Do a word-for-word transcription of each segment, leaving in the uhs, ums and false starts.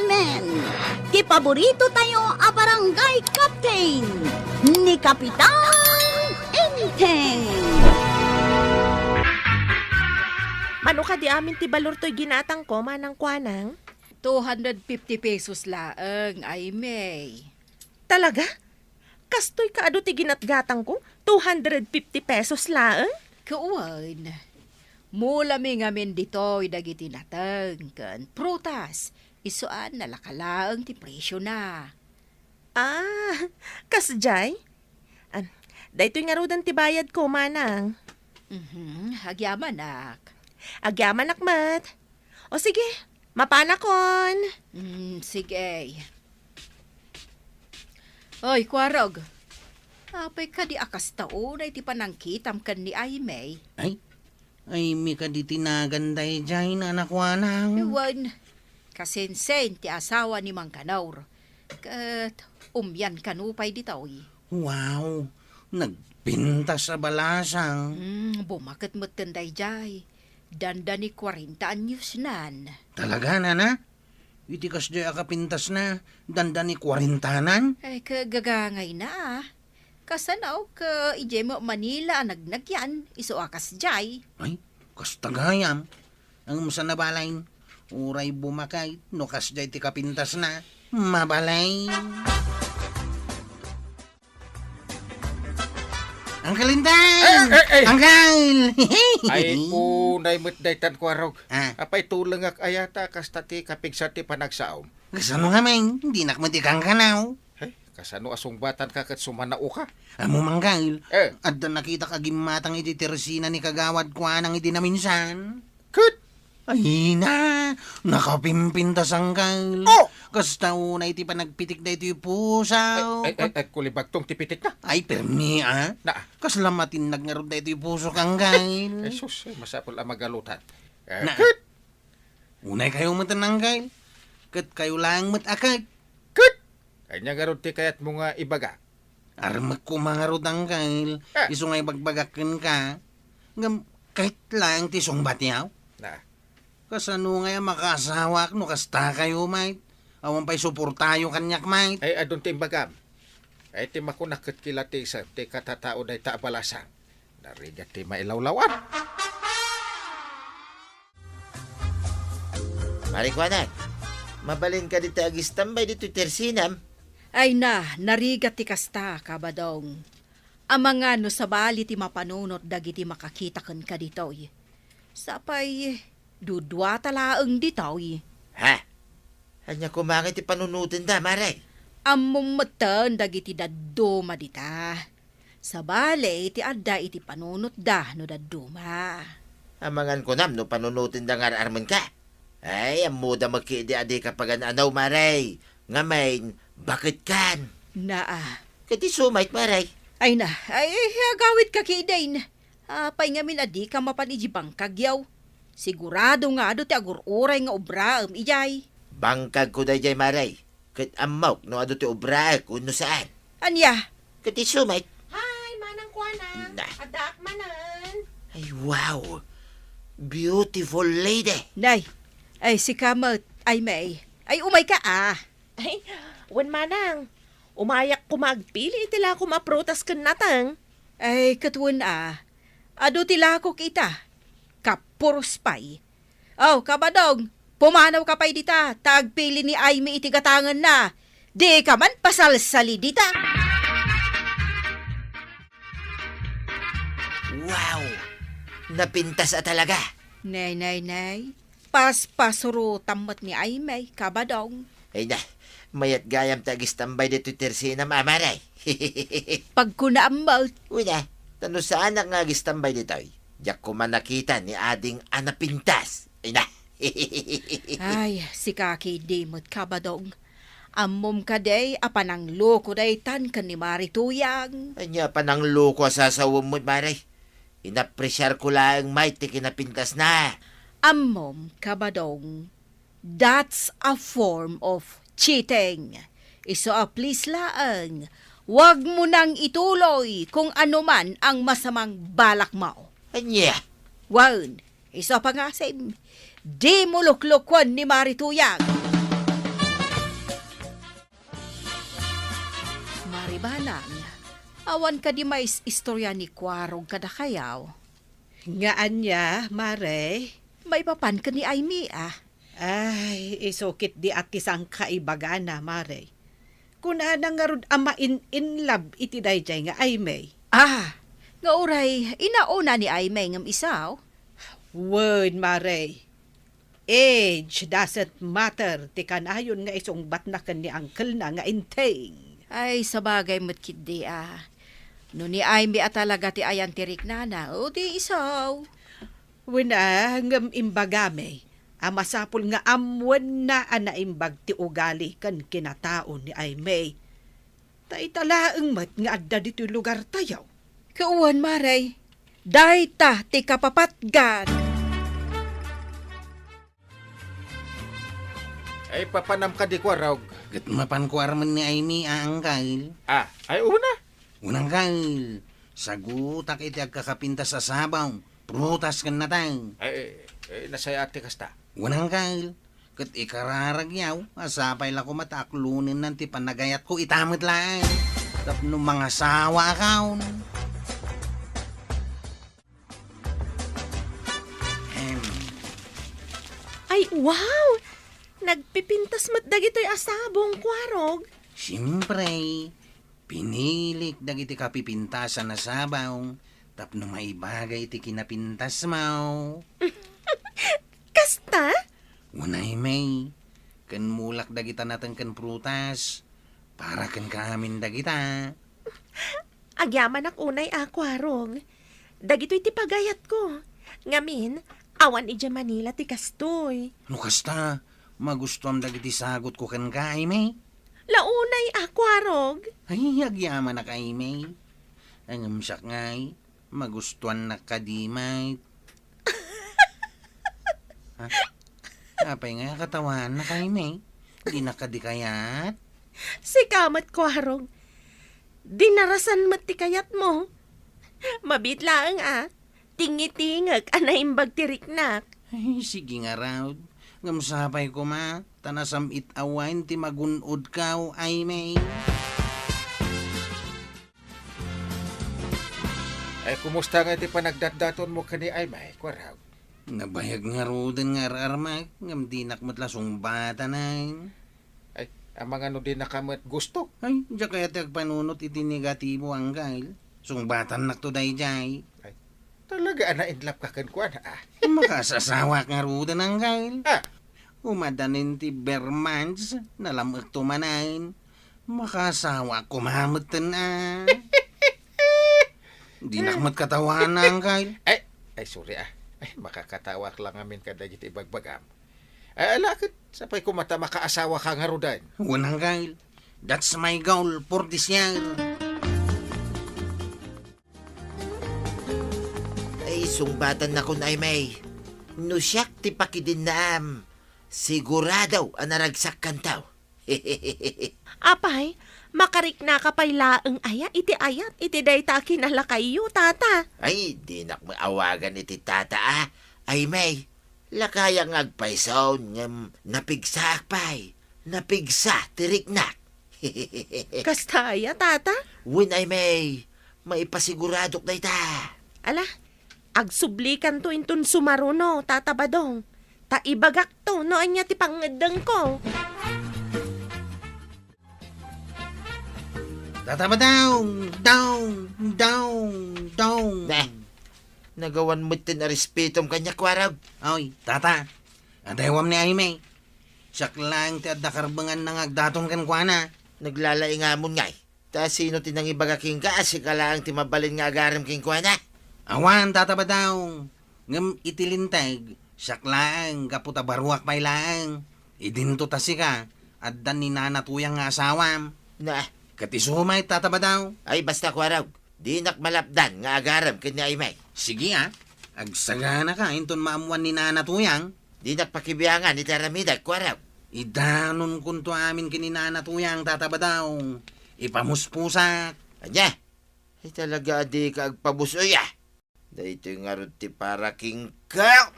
Men, ti paborito tayo a barangay captain, ni Kapitan Enteng. Mano kadi amin ti balor toy ginatangko, Manang Kuanang? Two hundred fifty pesos laeng, Aimee. Talaga? Kastoy kaadu ti ginatgatangko? Two hundred fifty pesos laeng? Ket wen, mulami ngamin ditoy dagiti nateng ken prutas. Isu a, nalaka laeng ti presiona. Ah, kasdiay? Ah, daytoy ngaruden ti bayadko, Manang. Mhm, agyamanak. Agyamanak met. O sige, mapanakon. Mm, sige. Oy, Kuarog. Apay kadi a kasta unay ti panangkitam ken ni Aimee? Ay, Aimee kadi ti nagan daydiay, Nana Kuanang? Wen, kasensen ti asawa ni Mang Kanor. Ket umian kano pay ditoy. Wow, nagpintas a balasang. Mm, bumaket metten daydiay. Dandani kuarenta anyosnan. Talaga, Nana? Iti kasdiay a kapintasna, dandani kuarentanan? Ay, kagagangayna, ah. Kasano ket idiay met Manila a nagnagian, isu a kasdiay? Ay, kasta gayam. Ngem saan a bale, uray bumaket, no kasdiay ti kapintasna, mabalin. Uncle Inday! Eh, eh, eh! Uncle! Ay, unay met daytan, Kuarog. Ah. Apay tulengak aya ta kasta ti kapigsa ti panagsaom? Kasano ngamin? Dinak met ikankanaw. Ay, kasano a sungbatanka ket sumanaoka? Ammom, Uncle. Eh. Adda nakitak a gimmatang iti tersina ni Kagawad Kuanang idi naminsan. Ket? Ay na, nakapimpintas, Uncle. Oh! Kasta unay ti panagpitik daytoy puso. Ay, ay, ay, ay, kulibagtong ti pitikna. Ay, permi, ah. Na. Kasla matinnag ngarud daytoy puso, Uncle. Ay, sus, ay, masapul a magalutan. Eh, Na. Ket? Unay kayo met, Uncle. Ket kayo lang met a ket. Ket? Ania ngarud ti kayatmo nga ibaga? Armek koma ngarud, Uncle. Ah. Isu nga ibagbagak kenka. Ngem, ket lang ti sungbatyo? Na. Kasano ngay a makaasawak no kasta kayo, mate? Awan pay suportayo kaniak, mate. Ay, adun ti imbagam. Ay, ti makunak ket kilatisem ti katatao dayta a balasang. Narigat ti mailawlawan. Mari Kuanang, mabalin kadi ti agistambay ditoy tersinam? Ay na, narigat ti kasta, Kabadong. Amangan no sabali ti mapanunot dagiti makakita kenka ditoy. Sapay, duduata laeng ditoy. Ha? Ania koma ngay ti panunotenda, Mare? Ammom metten dagiti dadduma dita. Sabali ti adda iti panunotda no dadduma. Amangan kunam no panunotenda nga ar-armenka? Ay, ammoda met ketdi a dika pagan-anaw, Mare. Ngamin, baketkan. Naa. Ket isu met, Mare. Ay na, ay, agawidka ketdin. Apay ngamin a dika mapan idiay bangkagyo? Sigurado nga adu ti agur-uray nga obraem idiay. Bangkagko daydiay, Mare. Ket ammok no adu ti obraek wenno saan. Ania? Ket isu met. Hi, Manang Kuanang. Na. Addaak manen. Ay, wow. Beautiful lady. Nay. Ay, sika met, Aimee. Ay, umayka, ah. Ay, wen, Manang. Umayak koma agpili iti lakom a prutas ken nateng. Ay, ket wen, ah. Adu ti lakok ita. Kapuros pay. Oh, Kabadong, pumanawka pay dita, ta agpili ni Aimee iti gatangenna. Dika man pasalsali dita. Wow! Napintas a talaga. Nay, nay, nay. Paspasurotam met ni Aimee, Kabadong. Ay na, mayat gayam ti agistambay ditoy tersinam, Mare. Pagkunaam met. Uy na, ta no saanak nga agistambay ditoy, diak koma nakita ni ading a napintas. Ay na. Ay, sika ketdi met, Kabadong. Ammom kadi a panangloko daytan ken ni Mari Tuyang? Ania a panangloko a sasawem met, Mare? Inapresiarko laeng met ti kinapintasna. Ammom, Kabadong, that's a form of cheating. Isu a please laeng, wag mo nang ituloy kung ano man ang masamang balak mo. Ania? Wen, isu a pangasim, di mo luklukon ni Mari Tuyang. Banang, awan kadi mais-istorya ni Kuarog kadakayaw? Nga ania, Mare? Maipapan ken ni Aimee, a. Ay, isu ketdi a ti sangkaibagana, Mare. Kunana ngarud a main-inlove iti daydiay nga Aimee. Ah, nga uray inauna ni Aimee ngem isu? Wen, Mare. Age doesn't matter ti kanayon nga isungbatna ken ni uncle-na nga Enteng. Ay, sabagay met ketdi, a. No ni Aimee a talaga ti ayan ti riknana, o di isu. Wen, a, ngem imbagami a masapul nga ammoenna a naimbag ti ugali ken kinatao ni Aimee. Ta ita laeng met nga adda ditoy lugartayo. Kawan, Mare, dayta ti kapapatgan. Ay, papanam kadi, Kuarog? Ket mapanko armen ni Aimee, a, uncle. Ah, ay, una. Wen, uncle, sagutak iti agkakapintas a sabaw, prutas ken nateng. Ay, ay, ay, nasayaat ti kasta. Wen, uncle, ket ikararagyaw a sapay la koma ta aklonennan ti panagayatko ita met laeng tapno mangasawaakon. Ahem. Ay, wow! Nagpipintas met dagitoy a sabong, Kuarog. Siyempre, pinilik dagiti kapipintasan a sabaw tapno maibagay ti kinapintasmo. Kasta? Wen, Aimee, ken mulak dagita nateng ken prutas para kenka amin dagita. Agyamanak unay a, Kuarog. Dagitoy ti pagayatko. Ngamin, awan idiay Manila ti kastoy. No kasta, magustuam dagiti sagutko kenka, Aimee. La unay a, Kuarog. Ay, agyamanak, Aimee. Ngem siak ngay, magustuannak kadi met. Ha? Apay ngay a katawanak, Aimee? Dinak kadi kayat? Sika met, Kuarog. Dinarasan met ti kayatmo. Mabiit laeng a, tingitingek a naimbag ti riknak. Ay, sige ngarud. Ngem sapay koma, ta nasam-it a wine ti magun-odko, Aimee. Ay, kumusta ngay ti panagdatdatonmo ken ni Aimee, Kuarog? Nabayag ngaruden nga ar-armek, ngem dinak met la sungbatanen. Ay, amangan no dinaka met gusto? Ay, diak kayat ti agpanunot iti negatibo, uncle. Sungbatannakto daydiay. Ay, talaga a nainlove ka kenkuana, a? Makaasasawaak ngaruden, uncle. Ah. Umadanin ti ber months, nalam-ekto manen. Makaasawaak koma metten, a. Dinak met katawanak, uncle. Ay, ay, sorry, a. Ay, makakatawaak la ngamin kadagiti ibagbagam. Ay, ala ket, sapay koma ta makaasawaka ngaruden. Wen, uncle. That's my goal for this year. Ay, sungbatannakon, Aimee. No siak ti pakidennaam, sigurado a naragsak kanto. Apay, makariknaka pay laeng aya iti ayat iti dayta a kinalakayyo, tata? Ay, dinak met awagan iti tata, a. Aimee, lakayak nga agpayson ngem napigsaak pay. Napigsa ti riknak. Kasta aya, tata? Wen, Aimee, maipasiguradok dayta. Ala, agsublikanto inton sumaruno, Tata Badong. Ta ibagakto no ania ti pangngeddengko. Tata Badong, dong, dong, dong. Neh, nagawan metten a respetom kaniak, Kuarog. Oy, tata, adaywam ni Aimee. Siak laeng ti adda karbenganna nga agdaton kenkuana. Naglalaingamon ngay. Ta sino ti nangibaga kenka a sika laeng ti mabalin nga agarem kenkuana? Awan, Tata Badong. Ngem iti linteg, siak laeng gapu ta baruak pay laeng. Idinto ta sika, adda ni Nana Tuyang nga asawam. Na. Ket isu met, Tata Badong. Ay, basta, Kuarog. Dinak malapdan nga agarem ken ni Aimee. Sige, a. Agsaganaka inton maammuan ni Nana Tuyang. Dinak pakibiangan iti aramidek, Kuarog. Idanonkonto amin ken ni Nana Tuyang, Tata Badong. Ipamuspusak. Ania? Ay, talaga a dika agpabusoy, a. Daytoy ngarud ti para kenka.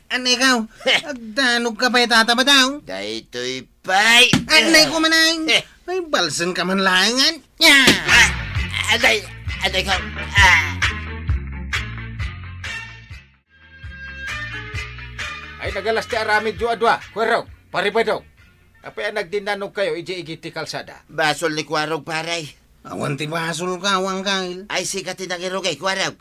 Anay ikaw? Agdanogka pay, Tata Badong. Daytoy pay. Anay ko manen. Ay, balsenka man laengen. Nya! Ah! Aday! Aday ko! Ah! Ay, nagalas ti aramidyo a dua, Kuarog, Pare Badong. Apay a nagdinnanog kayo idiay igid ti kalsada? Basol ni Kuarog, pare. Awan ti basol ka, Wangkal. Ay, sika ti nangirugay, Kuarog.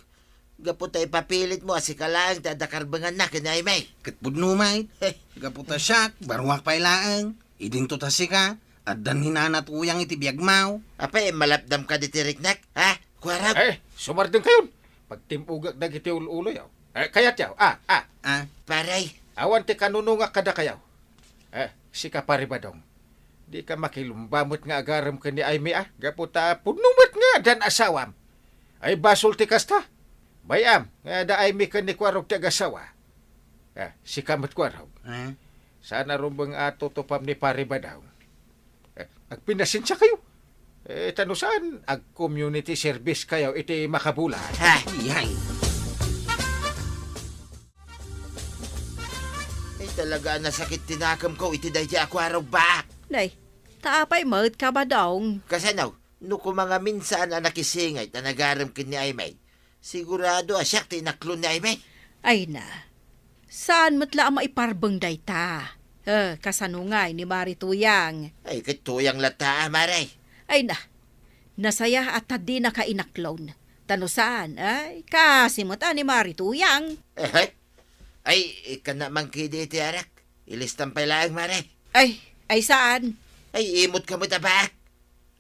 Gapu ta ipapilit mo a sika laeng ti adda karbenganna ken ni Aimee. Ket pudno met. Gapu ta siak, baruak pay laeng. Idinto ta sika, addan ni Nana Tuyang iti biagmo. Apay, malapdam ka diti riknak, ha? Kuarog? Eh, sumardeng kayon. Pagtimbugak dagiti ul-uloyo. Eh, kayatyo, ah, ah. Ah. Pare. Awan ti kanunongak kadakayo. Eh, sika, Pare Badong. Dika makilumba met nga agarem ken ni Aimee, ah. Gapu ta pudno met nga addan asawam. Ay, basol ti kasta. Bay-am nga adda Aimee ken ni Kuarog ti agasawa. Eh, sika met, Kuarog. Eh? Saan a rumbeng a tutupam ni Pare Badong. Eh, agpinasensia kayo. Eh, ta no saan, ag-community service kayo iti makabulan. Ha? Yay! Ay, talaga a nasakit ti nakemko iti daydi a Kuarog, baak. Nay, ta apay met, Kabadong? Kasano? No kumangamin saan a nakisingay ta nagarem ken ni Aimee, sigurado a siak ti inaklon ni Aimee. Ay na, saan met la a maiparbeng dayta. Eh, kasano ngay ni Mari Tuyang? Ay, ket Tuyang latta, a, Mare. Ay na, nasayaat ta dinaka inaklon. Ta no saan, ay, kaasi met a ni Mari Tuyang. Ehe. Ay, ikana man kadi iti arak. Ilistam pay laeng, Mare. Ay, ay saan? Ay, imut ka met a baak.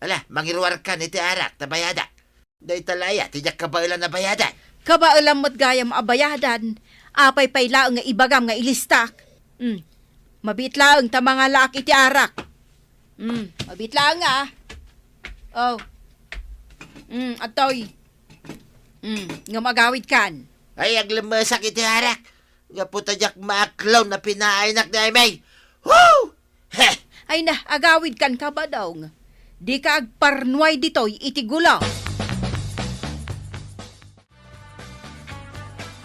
Ala, mangiruarkan iti arak ta bayadak. Dayta la aya ti diak kabaelan a bayadan. Kabaelam met gayam a bayadan. Apay pay laeng nga ibagam nga ilistak? Hmm. Mabiit laeng ta mangalaak iti arak. Hmm, mabiit laeng nga. Oh. Hmm, adtoy. Hmm, ngem agawidkan. Ay, aglemmesak iti arak. Gapu ta diak maaklon a pinaaynak ni Aimee. Woo! Heh! Ay na, agawidkan, Kabadong. Dika agparnuay ditoy iti gulaw.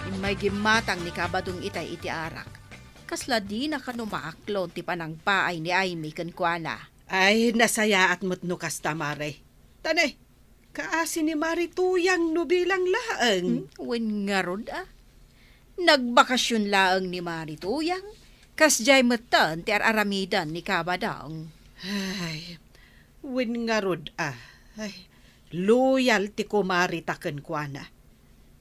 Immay gimmatang ni Kabadong itay iti arak. Kasla dina kano maaklon ti panangpaay ni Aimee kenkuana. Ay, nasayaat met no kasta, Mare. Ta ne, kaasi ni Mari Tuyang no bilang laeng. Hmm, wen ngarud, a. Nagbakasyon laeng ni Mari Tuyang, kasdiay metten ti ar-aramiden ni Kabadong. Ay, wen ngarud, a. Ay, loyal ti kumarita kenkuana.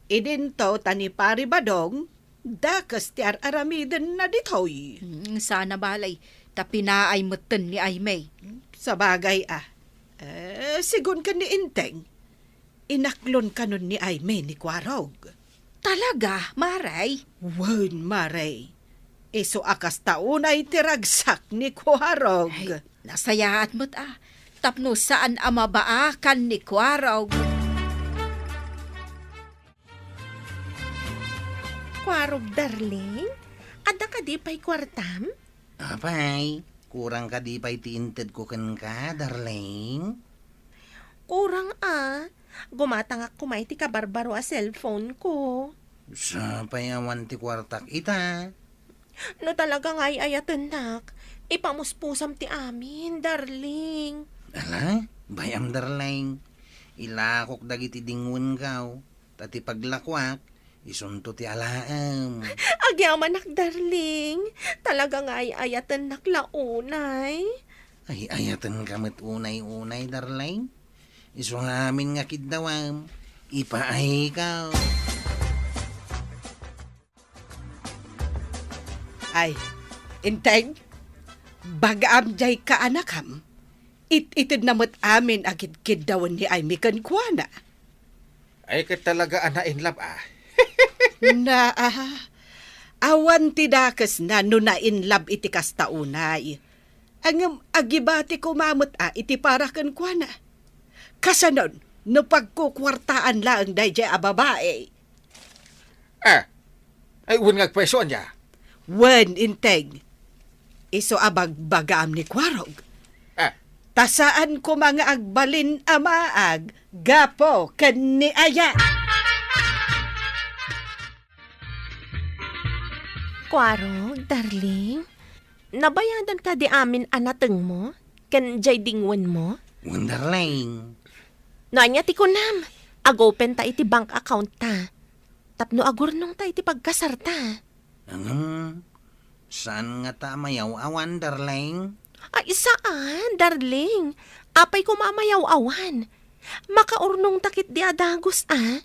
Idinto ta ni Pari Badong, dakes ti ar-aramidenna ditoy. Hmm, sana balay, ta pinaay metten ni Aimee. Sabagay, a. Eh, sigun ken ni Enteng, inaklon kanon ni Aimee ni Kuarog. Talaga, Mare? Wen, Mare. Isu a kasta unay ti ragsak ni Kuarog. Ay, nasayaat met, a. Tapno saan a mabaakan ni Kuarog. Kuarog, darling? Adda kadi pay kuartam? Apay, kurang kadi pay ti intedko kenka, darling? Kurang, a. Gumatangak koma iti kabarbaro a cellphone ko. Sapay awan ti kuartak ita. No talaga nga ay-ayatennak, ipamuspusam ti amin, darling. Ala, bay-am, darling. Ilakok dagiti dingwenko. Ta ti paglakuak, isunto ti alaem. Agyamanak, darling. Talaga nga ay-ayatennak la unay. Ay-ayatenka met unay-unay, darling. Isu nga amin nga kiddawam, ipaayko. Ay, Enteng, bagaam jay kaanakam. It-itedna met amin a kidkiddawen ni Aimee kenkuana. Ay, ket talaga a na-in love, a. Na, a, awan ti dakesna no na-in love iti kasta unay. Ngem agibati koma met a iti para kenkuana. Kasanon no pagkukuartaan laeng daydiay a babai? Ah, ay, wen nga agpayso, ania? Wen, Enteng. Isu a bagbagaam ni Kuarog. Ah. Ta saan koma nga agbalin a maag gapu ken ni Aya. Kuarog, darling, nabayadan kadi amin a natengmo ken jay dingwenmo? Wen, darling. No ania ti kunam, ag-open ta iti bank account ta. Tapno agurnong ta iti pagkasar ta. Ngem, saan ngata a mayaw-awan, darling? Ay, saan, darling. Apay koma a mayaw-awan. Makaurnong ta ketdi a dagus, a?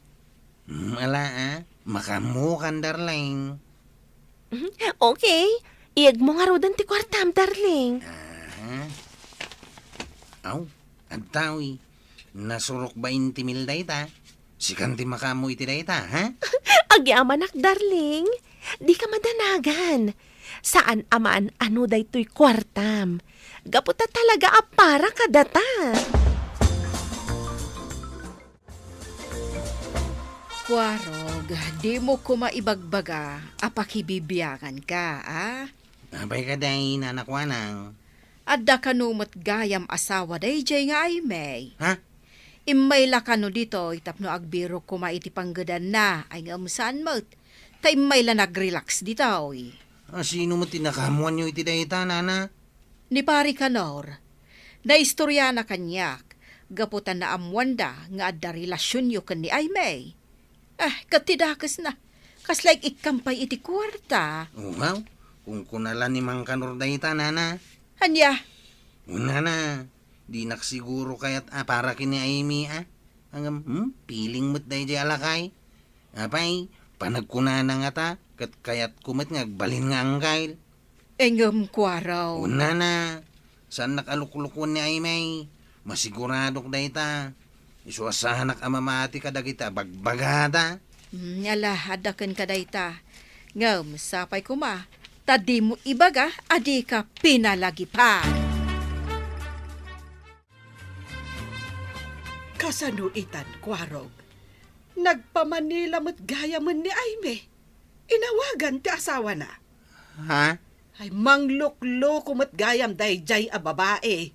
Hmm, ala, a. Makaammokan, darling. Mhm. Okay. Iyegmo ngaruden ti kuartam, darling. Aha. Aw, adtawi. Nasurok bain ti mil dayta. Sikan ti makaammo iti dayta, ha? Agyamanak, darling. Dika madanagan. Saan a maan-ano daytoy kuartam. Gapu ta talaga a para kadata. Kuarog, dimo koma ibagbaga a pakibibianganka, a? Apay kadi, Nana Kuanang? Adda kano met gayam asawa daydiay nga Aimee? Ha? Immay la kano ditoy tapno agbirok koma iti panggedanna, ay ngem saan met, ta immay la nagrelax ditoy. A, sino met ti nakaammoanyo iti dayta, Nana? Ni Pari Kanor. Naistoriana kaniak, gapu ta naammoanda nga adda relasionyo ken ni Aimee. Ah, ket ti dakesna, kasla ik-ikkam pay iti kuarta. Uhaw, kunkuna la ni Mang Kanor dayta, Nana. Ania? O, Nana, dinak siguro kayat a para ken ni Aimee, a. Ngem, hmm, piling met daydiay a lakay. Apay, panagkunana ngata, ket kayatko met nga agbalin nga anggail. Ngem, Kuarog. O, Nana, saannak a luklukuen ni Aimee. Masiguradok dayta. Isu a saanak a mamati kadagiti a bagbagada. Hmm, ala, adda kenka dayta. Ngem, sapay koma, ta dimo ibaga a dika pinalagipan. Kasano itan, Kuarog? Nagpa-Manila met gayamen ni Aimee. Inawagan ti asawana. Ha? Ay, manglukloko met gayam daydiay a babai.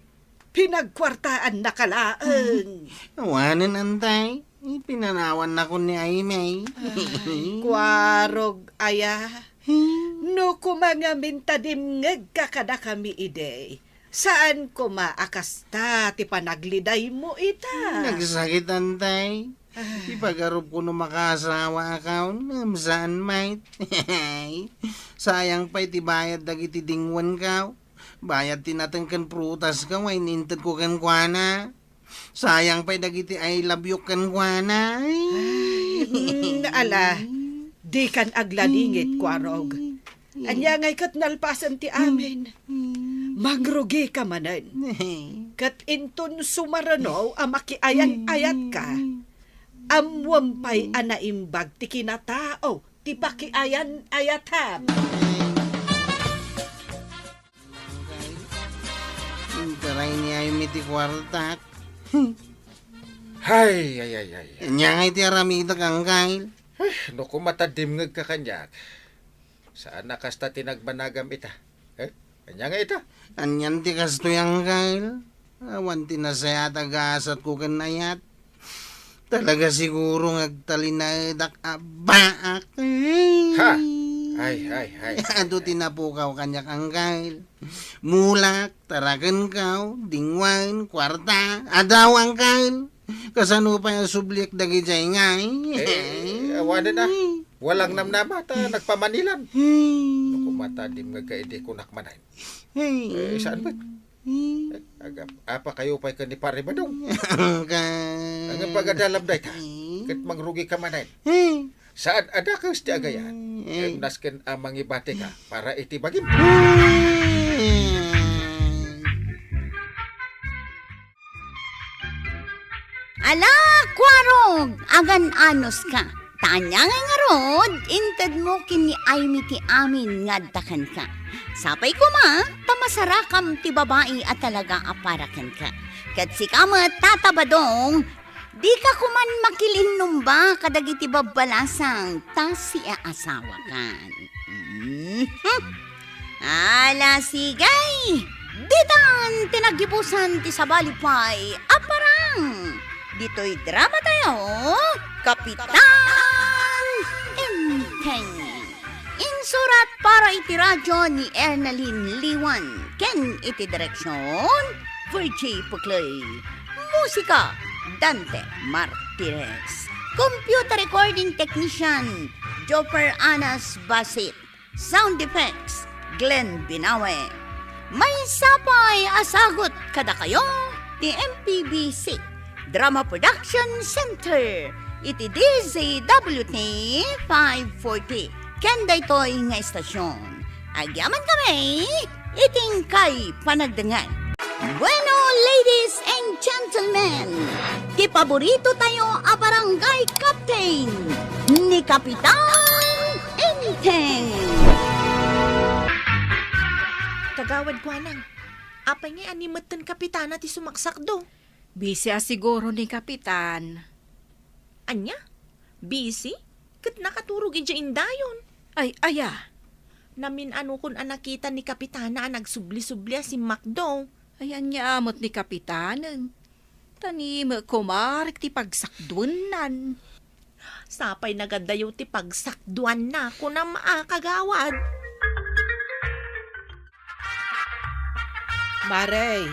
Pinagkuartaannaka laeng. Awanen, Antay. Ipinanawannakon ni Aimee. Ay, Kuarog aya. Hmm. No koma ngamin ta dimngegka kadakami idi, saan koma a kasta ti panaglidaymo ita? Nagsakit, Antay. Ay. Ipagarupko no makaasawaakon, ngem saan met. Sayang pay ti bayad dagiti dingwenko. Bayad ti nateng ken prutasko nga inintedko kenkuana. Sayang pay dagiti I love you kenkuana. Ay, mm, ala, dikan agladingit, Kuarog. Ania ngay ket nalpasen ti amin? Mangrugika manen. Ket inton sumareno a makiayan-ayatka, ammoem pay a naimbag ti kinatao ti pakiayan-ayatam. Intaray ni Aimee ti kuartak. Hay, ay, ay, ay, ay. Ania ngay ti aramidek, Angkel? Ay, no koma ta dimngegka kaniak. Saan a kasta ti nagbanagam ita? Eh? Ania nga ita? Anian ti kastoy, Angkel? Awan ti nasayaat a gasatko ken ayat. Talaga siguro nga agtalinaedak a baak. Ha? Ay, ay, ay, ay, adu ti napukaw kaniak, Angkel. Mulak, tarakenko, dingwen, kuarta, adaw, Angkel. Kasano pay a subliek dagidiay ngay? Eh, awanen a. Walang namnama ta nagpamanilan. Hmm. No koma ta dimngegka idi kunak manen. Hey. Eh, saan met? Hmm. Eh, agap-, apa kayo pay ken ni Pare Badong? Angkan. Ang pagadalam dayta, hmm, ket mangrugika manen. Hmm. Saan a dakes ti agayan? Hmm. Ken nasken a mangibatika para iti bagim. Hmm. Ala, Kuarog, agan-anuska. Ta ania ngay ngarud, intedmo ken ni Aimee ti amin nga adda kenka. Sapay koma, ta masarakam ti babai a talaga a para kenka. Ket sika met, Tata Badong, dika koman makilinnumba kadagiti babbalasang ta siaasawakan. Mhm. Ala, sige! Ditan ti naggibusan ti sabali pay a parang ditoy drama tayo, Kapitan Enteng. Insurat para iti radyo ni Ernalyn Liwan ken iti direksyon, Virgie Puclay. Musika, Dante Martinez. Computer recording technician, Jopper Anas Basit. Sound effects, Glenn Binawe. Maysa pay a sagut kadakayo ti M P B C Drama Production Center iti D Z W T five forty. Ken daytoy nga istasyon, agyaman kami iti inkay panagdengngeg. Bueno, ladies and gentlemen, ti paborito tayo a barangay captain, ni Kapitan Enteng. Kagawad Kuanang, apay ngay a ni metten kapitana ti sumaksakdo? Busy a siguro ni Kapitan. Ania? Busy? Ket nakaturog idiay indayon. Ay, aya? Namin-anokon a nakita ni Kapitana a nagsubli-subli a simmakdo. Ay, ania met ni Kapitanen? Ta ni met kumarek ti pagsakduennan. Sapay nagadayo ti pagsakduanna, kunam a, kagawad. Marey,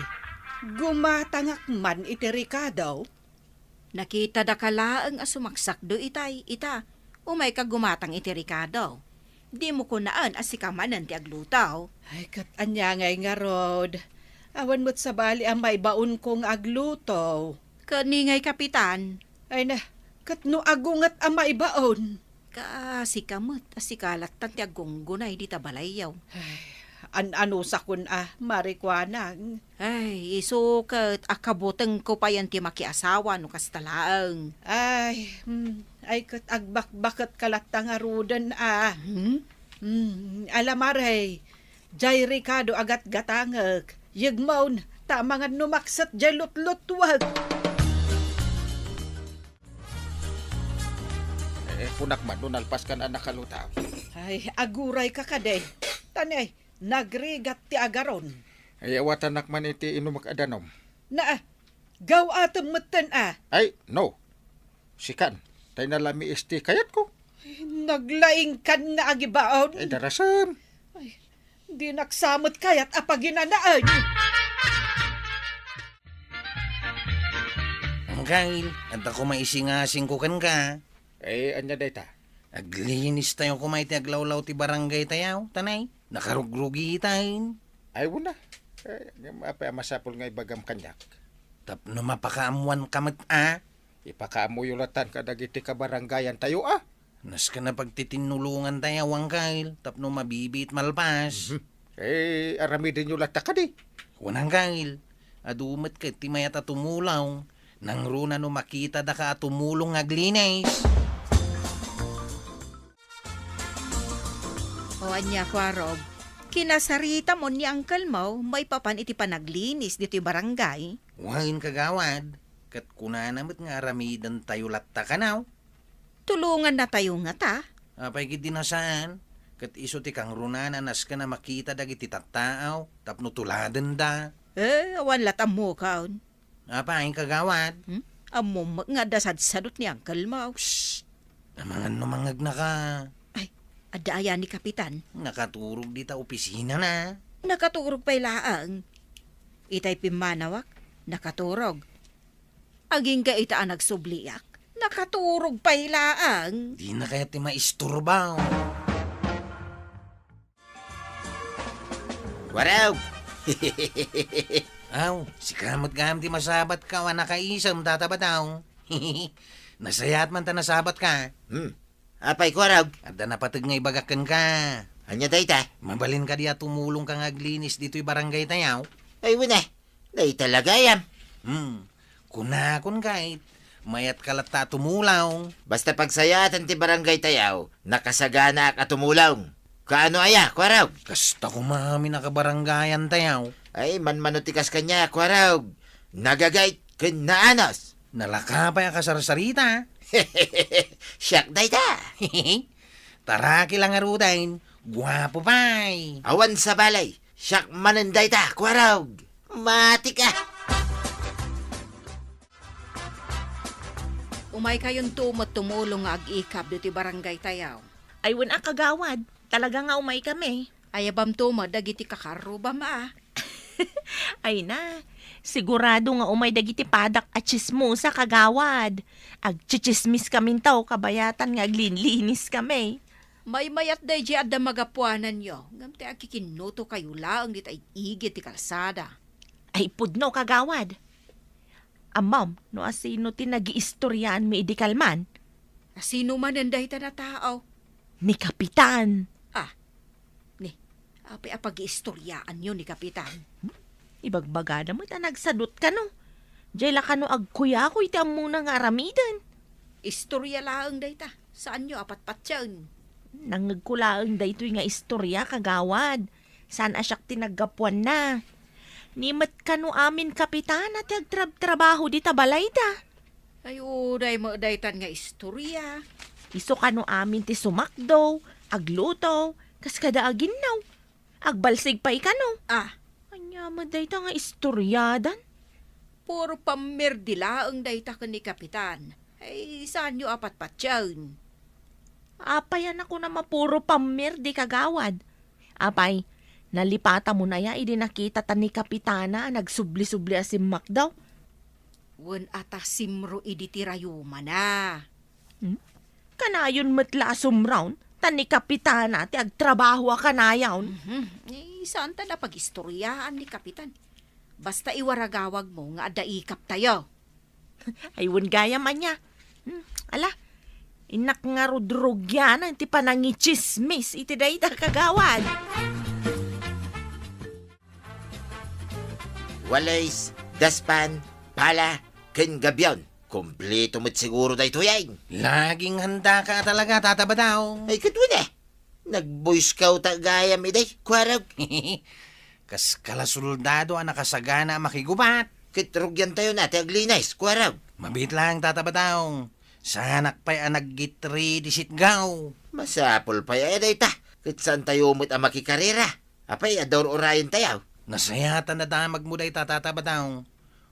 gumatangak man iti rekado. Nakitada ka laeng a sumaksakdo itay, ita. Umayka gumatang iti rekado. Dimo kunaen a sika manen ti agluto. Ay, ket ania ngay ngarud? Awan met sabali a maibaonko nga agluto. Ket ni ngay, Kapitan? Ay na, ket no agunget a maibaon? Ka sika met a sika lattan ti aggunggunay dita balayyo. Ay, an-anusakon a, Mare Kuanang. Ay, isu ket a kabutengko payen ti makiasawa no kasta laeng. Ay, hmm, ay ket agbakbaket ka latta ngaruden a. Hmm? Hmm, ala Mare, jay rekado a gatgatangek. Yegmon, ta amangan no makset jay lutlutuek. Eh, kunak man no nalpas kan a nakalutaw. Ay, aguray ka kadi. Tanay, nagrigat ti agaron. Ay, awatanak man iti inumek a danum. Naa, gaw-atem metten a. Ay, no. Sikan, tay nalamiis ti kayatko. Ay, naglaingkan nga agibaon. Ay, darasem. Ay, dinak sa met kayat a paginanaen. Anggail, adda koma isingasingko kenka. Eh, ania dayta? Aglinis tayo koma iti aglawlaw ti barangay tayo, tanay. Nakarugrugitaen. Ay, wala. Eh, apay a masapul nga ibagam kaniak? Tapno mapakaammuanka met a. Ipakaammoyo latan kadagiti kabarangayan tayo a. Nasken a pagtitinnulongan tayo, Anggail, tapno mabibiit malpas. Mhm. Eh, aramidenyo latta kadi? Wen, Anggail, adu met ket ti mayat a tumulong. Nangruna no makitada ka a tumulong nga aglinis. O ania, Kuarog? Kinasaritam on ni Uncle Mau maipapan iti panaglinis ditoy barangay? Wen, kagawad. Ket kunana met nga aramiden tayo latta kanaw. Tulongan na tayo ngata. Apay ket di na saan? Ket isu ti kangrunana nasken a makita dagiti tattaaw tapno tuladenda. Eh, awan lat ammokon. Apay, kagawad? Hmm? Ammom met nga adda sadsadot ni Uncle Mau. Psst! Amangan no mangngegna ka. Ay, adda aya ni Kapitan? Nakaturog dita opisina na. Nakaturog pay laeng. Itay pimmanawak, nakaturog. Agingga ita a nagsubliak, nakaturog pay laeng. Di na kayat ti maisturba. Waraw! Aw, sika met gayam ti masabat ka a nakaisem, Tata Bataw. Nasayaat man ta nasabat ka. Hmm. Apay, Kuarog? Adda napateg nga ibagak kenka. Ania dayta? Mabalin kadi a tumulong ka nga aglinis ditoy barangay tayaw? Ay, wen a. Dayta la gayam. Hmm. Kunakon kayat, mayat ka latta a tumulong. Basta pagsayaatan ti barangay tayaw, nakasaganaak a tumulong. Kaano aya, Kuarog? Kasta koma amin a kabarangayan tayaw. Ay, manmano ti kas kaniak, Kuarog. Nagagait ken naanos. Nalaka pay a kasarsarita. Siak dayta. Taraki la ngaruden, guapo pay. Awan sabali, siak manen dayta, Kuarog. Matik a. Umaykayonto met tumulong nga ag-ikab ditoy barangay tayaw. Ay, wen a, kagawad. Talaga nga umaykami. Ayabamto met dagiti kakarrubam a. Ay na, sigurado nga umay dagiti padak a tsismosa, kagawad. Agtsitsismis kaminto, kabayatan nga aglinlinis kami. Maymayat daydi adda magapuananyo, ngem ti akikinnuto kayo laeng dita ig-igid ti kalsada. Ay, pudno, kagawad. Ammom no asino ti nagiistoriaanmi idi kalman? Asino manen dayta a tao? Ni Kapitan. Ah, ni, apay a pagiistoriaanyo ni Kapitan? Ibagbagada met a nagsadut kano. Diay la kano agkuyakoy ti ammona nga aramiden. Istoria laeng dayta. Saanyo a patpatien? Nangngegko laeng daytoy nga istoria, kagawad. Saan a siak ti naggapuanna. Ni met kano amin, Kapitan, a ti agtrabtrabaho dita balayda. Ay, uray met daytan nga istoria. Isu kano amin ti sumakdo, agluto, kas kada aginnaw. Agbalsig pay kano. Ah. Ania met dayta nga istoriadan? Puro pammirdi laeng dayta ken ni Kapitan. Ay, saanyo a patpatien? Apay a kunam a puro pammirdi, kagawad? Apay, nalipatamon aya idi nakitata ni Kapitana a nagsubli-subli a simmakdaw? Wen a ta simro idi ti rayumana. Hmm? Kanayon met la a sumraon, ta ni Kapitana ti agtrabaho a kanayon. Mhm. Eh, saanta a pagistoriaan ni Kapitan. Basta iwaragawagmo nga adda ikaptayo. Ay, wen gayam ania. Hmm, ala, innak ngarud rugianan ti panangitsismis iti dayta, kagawad. Walis, daspan, pala, ken gabion. Kompleto met siguro daytoy, ay. Laging handaka talaga, Tata Badong. Ay, ket wen, eh. Nagbuiskawta gayam idi, Kuarog. Kas kala soldado a nakasagana a makigubat. Ket rugiantayon a ti aglinis, Kuarog. Mabiit laeng, Tata Badong. Saanak pay a nag-get ready, sitgaw. Masapul pay aya dayta. Ket saantayo met a makikarera. Apay, adda ur-urayentayo? Nasayaat a nadamagmo dayta, Tata Badong.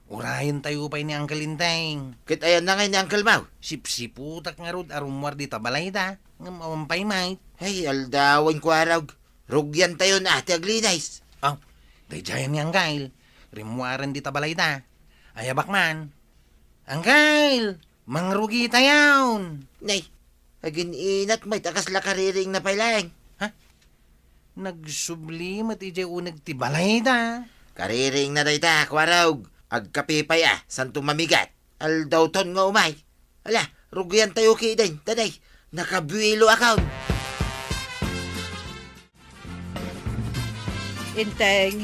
Urayentayo pay ni Uncle Enteng. Ket ayanna ngay ni Uncle Mau? Sipsiputak ngarud a rummuar dita balayda, ngem awan pay met. Ay, aldawen, Kuarog. Rugiantayon a ti aglinis. Aw, daydiayen ni Uncle. Rimmuaren dita balayda. Ayabak man. Uncle! Mangrugitayon! Nay, agin-inat met a kasla kaririingna pay laeng. Ha? Nagsubli met idiay uneg ti balayda. Kaririingna dayta, Kuarog. Agkape pay a, saanto mamigat. Aldawton nga umay. Ala, rugiantayo ketdin, ta nay, nakabuelo akon. Enteng,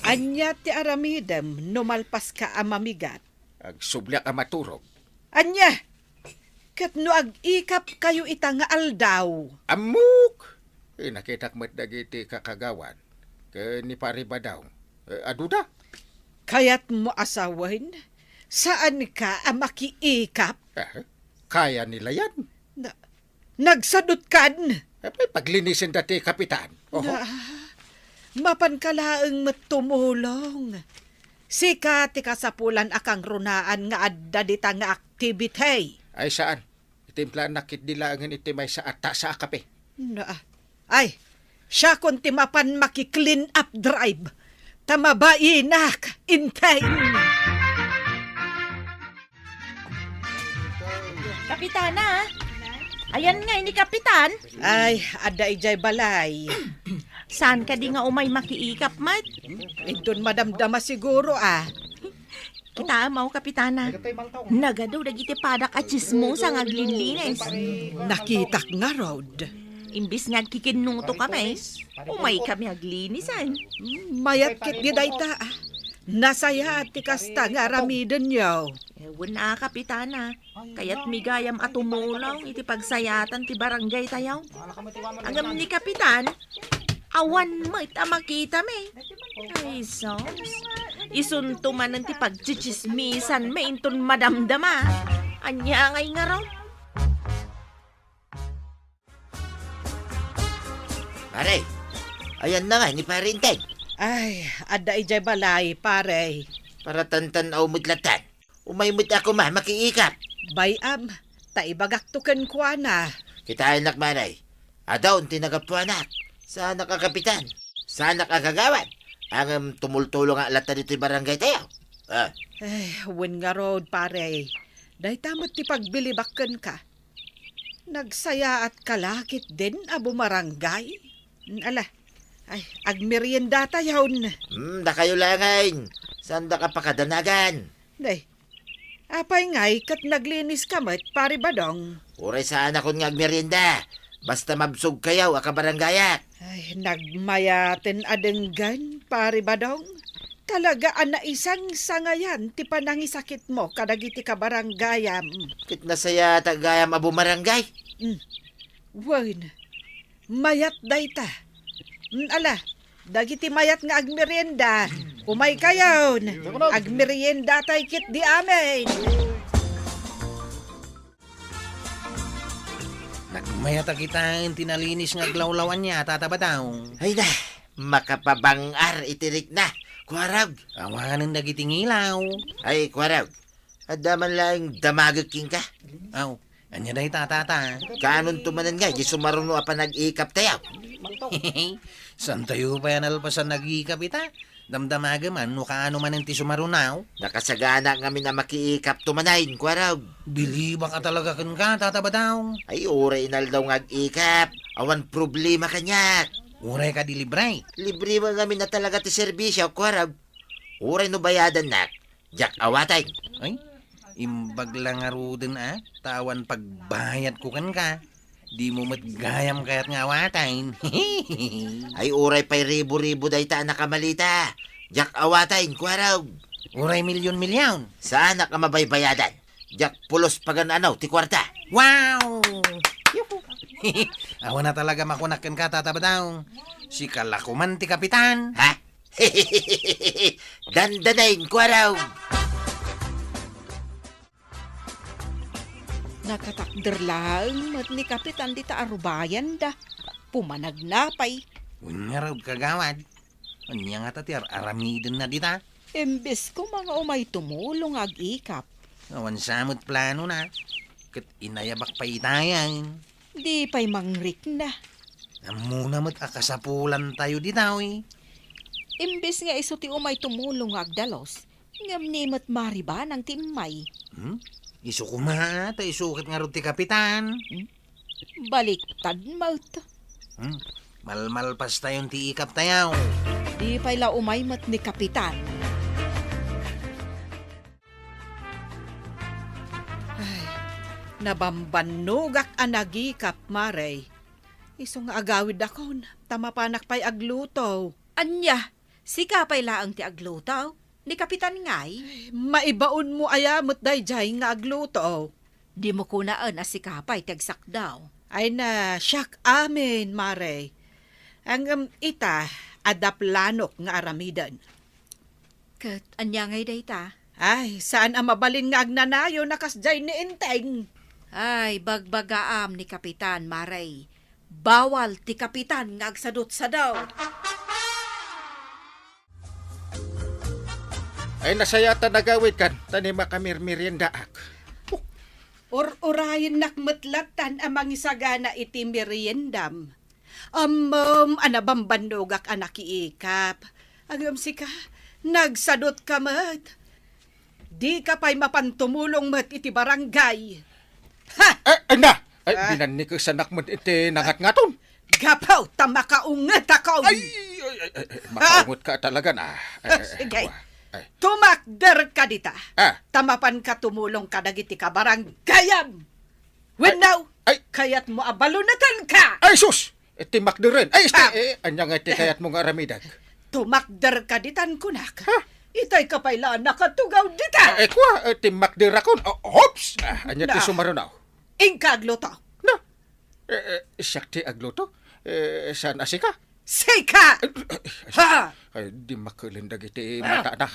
ania ti aramidem no malpaska a mamigat? Agsubliak a maturog. Ania? Ket no ag-ikapkayo ita nga aldaw? Ammok! Eh, nakitak met dagiti kakagawad ken ni Pari Badong. Eh, aduda? Kayatmo a sawen, saanka a makiikap? Eh, kaya ni la yan. Na, nagsadutkan? Apay, paglinisen dati, Kapitan. Oho. Na, mapanka laeng met tumulong. Sika ti kasapulan a kangrunaan nga adda dita nga activity. Ay, saan? Itimplaannak ketdi laengen iti maysa a tasa a kape. Na, ay, siakon ti mapan maki-clean up drive. Ta mabainak, Enteng. Kapitana, ayan nga ini Kapitan. Ay, adda idiay balay. Saan kadi nga umay makiikap met? Inton madamdama siguro, ah. Kitaem, Kapitana. Nagadu dagiti padak a tsismosa nga aglinlinis. Nakitak ngarud. Imbis nga agkikinnuto kami, umay kami aglinisan. Mayat ketdi dayta, ah. Nasayaat ti kasta nga aramidenyo. Eh, wen a, Kapitana. Kayatmi gayam a tumulong iti pagsayaatan ti barangay tayo. Ngem ni Kapitan, awan met a makitami. Ay, sus. Isunto manen ti pagtsitsismisanmi inton madamdama. Ania ngay ngarud? Pare, ayanna nga ni Pare Enteng? Ay, adda idiay balay, pare. Para tantan-aw met latta. Umay met a koma makiikap. Bay-am, ta ibagakto kenkuana. Kitaennak, pare. Adun ti nagapuanak. Saanak a kapitan. Saanak a kagawad. Ngem tumultulongak latta ditoy barangaytayo. Ah. Eh, wen ngarud, pare. Dayta met ti pagbilibak kenka. Nagsayaatka la ketdin a bumarangay. Ala, ay, agmeriendatayon. Hmm, dakayo laengen. Saandaka pakadanagan. Day, apay ngay ket nagliniska met, Pari Badong? Uray saanakon nga agmerienda. Basta mabsogkayo a kabarangayak. Ay, nagmayaten a denggen, Pari Badong. Talaga a naisangsangayan ti panangisakitmo kadagiti kabarangayam. Ket nasayaat gayam a bumarangay. Hmm. Wen, mayat dayta. Hmm, ala, dagiti mayat nga agmerienda, umaykayon. Agmeriendatay ketdi amin. Nagmayat a kitaen ti nalinis nga aglawlaw ania, Tata Badong. Ay na, makapabang-ar iti rikna, Kuarog. Awanen dagiti ngilaw. Ay, Kuarog, adda man laeng damagek kenka. Aw, ania dayta, Tata? Kaanonto manen nga, di sumaruno a panag-ikaptayo? Saantayo pay a nalpasan nag-ikap ita? Damdamagem man no kaano manen ti sumaruno. Nakasagana ngamin a makiikapto manen, Kuarog. Bilibak a talaga kenka, Tata Badong. Ay, uray inaldaw nga ag-ikap. Awan problema kaniak. Uray kadi libre. Libre man ngamin a talaga ti serbisio, Kuarog. Uray no bayadannak, diak awaten. Ay, imbag la ngaruden a, ta awan pagbayadko kenka. Dimo met gayam kayat nga awaten. Ay, uray pay ribu-ribu dayta a nakamalita. Diak awaten, Kuarog. Uray milyon-milyon. Saanak a mabaybayadan. Diak pulos pagan-ano ti kuarta. Wow! Yuhu! Awan a talaga makunak kenka, Tata Badong. Sika la koman ti kapitan. Ha? Dandanen, Kuarog. Nakatakder laeng met ni Kapitan dita a rubayanda. Pumanagna pay. Wen ngarud, kagawad. Ania ngata ti ar-aramidenna dita? Imbes koma nga umay tumulong nga ag-ikap. Awan sa met planona. Ket inayabak pay itayan. Di pay mangrikna. Ammona met a kasapulantayo dita, oy. Imbes nga isu ti umay tumulong nga agdalus, ngem ni met maribanang ti immay. Hmm? Isu koma, ta isu ket ngarud ti kapitan. Hmm? Baliktad met. Hmm? Malmalpastayon ti ikaptayo. Di pay la umay met ni kapitan. Ay, nabambannogak a nagikap, Mare. Isu nga agawidakon, ta mapanak pay agluto. Ania, sika pay laeng ti agluto? Ni Kapitan ngay? Ay, maibaonmo aya met daydiay nga agluto? Dimo kunaen a sika pay ti agsakdaw. Ay na, siak amin, Mare. Ngem ita, adda planok nga aramiden. Ket ania ngay dayta? Ay, saan a mabalin nga agnanayon a kasdiay ni Enteng. Ay, bagbagaam ni Kapitan, Mare. Bawal ti Kapitan nga agsadutsadut. Ay, nasayaat a nagawidkan, ta ni makamirmeriendaak. Ur-urayennak met lattan a mangisagana iti meriendam. Ammom a nabambannogak a nakiikap. Ngem sika, nagsadutka met. Dika pay mapan tumulong met iti barangay. Ha! Eh, ay na! Ay, ah, binannikesanak met iti nangatngaton. Gapu ta makaungetakon. Ay, ay, ay, ay, ay, makaungetka talaga na. Ay, ay, ay, sige. Wa-, ay. Tumakderka dita. Ah. Ta mapanka tumulong kadagiti kabarangayam. Wenno, ay, ay, kayatmo a balunetenka? Ay, sus! Eh, timakderen. Ay, iti, ah, eh, ania nga iti kayatmo nga aramidek? Tumakderka ditan kunak. Ha? Itay ka pay la a nakatugaw dita. Eh, eh, kua, eh, timakderakon. Oh, oops! Ah, ania ti sumaruno? Inka agluto. Na? Eh, eh, siak ti agluto? Eh, saan a sika? Sika! Ay, ay, ay, ha! Ay, di makulen dagiti matana.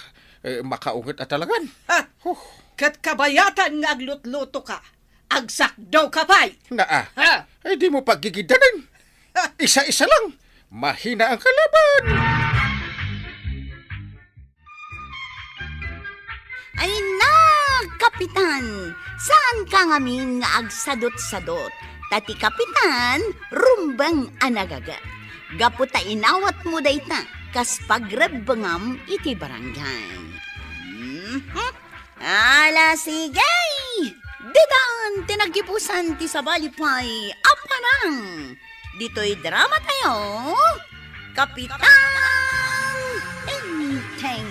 Eh, makaunget a talagan. Ha! Huh. Ket kabayatan nga aglutlutoka, agsakdawka pay. Naa. Ha! Ay, dimo paggigiddanen. Ha! Isa-isa lang. Mahina ang kalaban. Ay na, Kapitan! Saanka ngamin nga agsadut-sadut, ta ti Kapitan, rumbeng a nagaget. Gapu ta inawatmo dayta, kas pagrebbengam iti barangay. Mhm. Ala, sige! Ditan ti naggibusan ti sabali pay a parang ditoy drama tayo, Kapitan Enteng.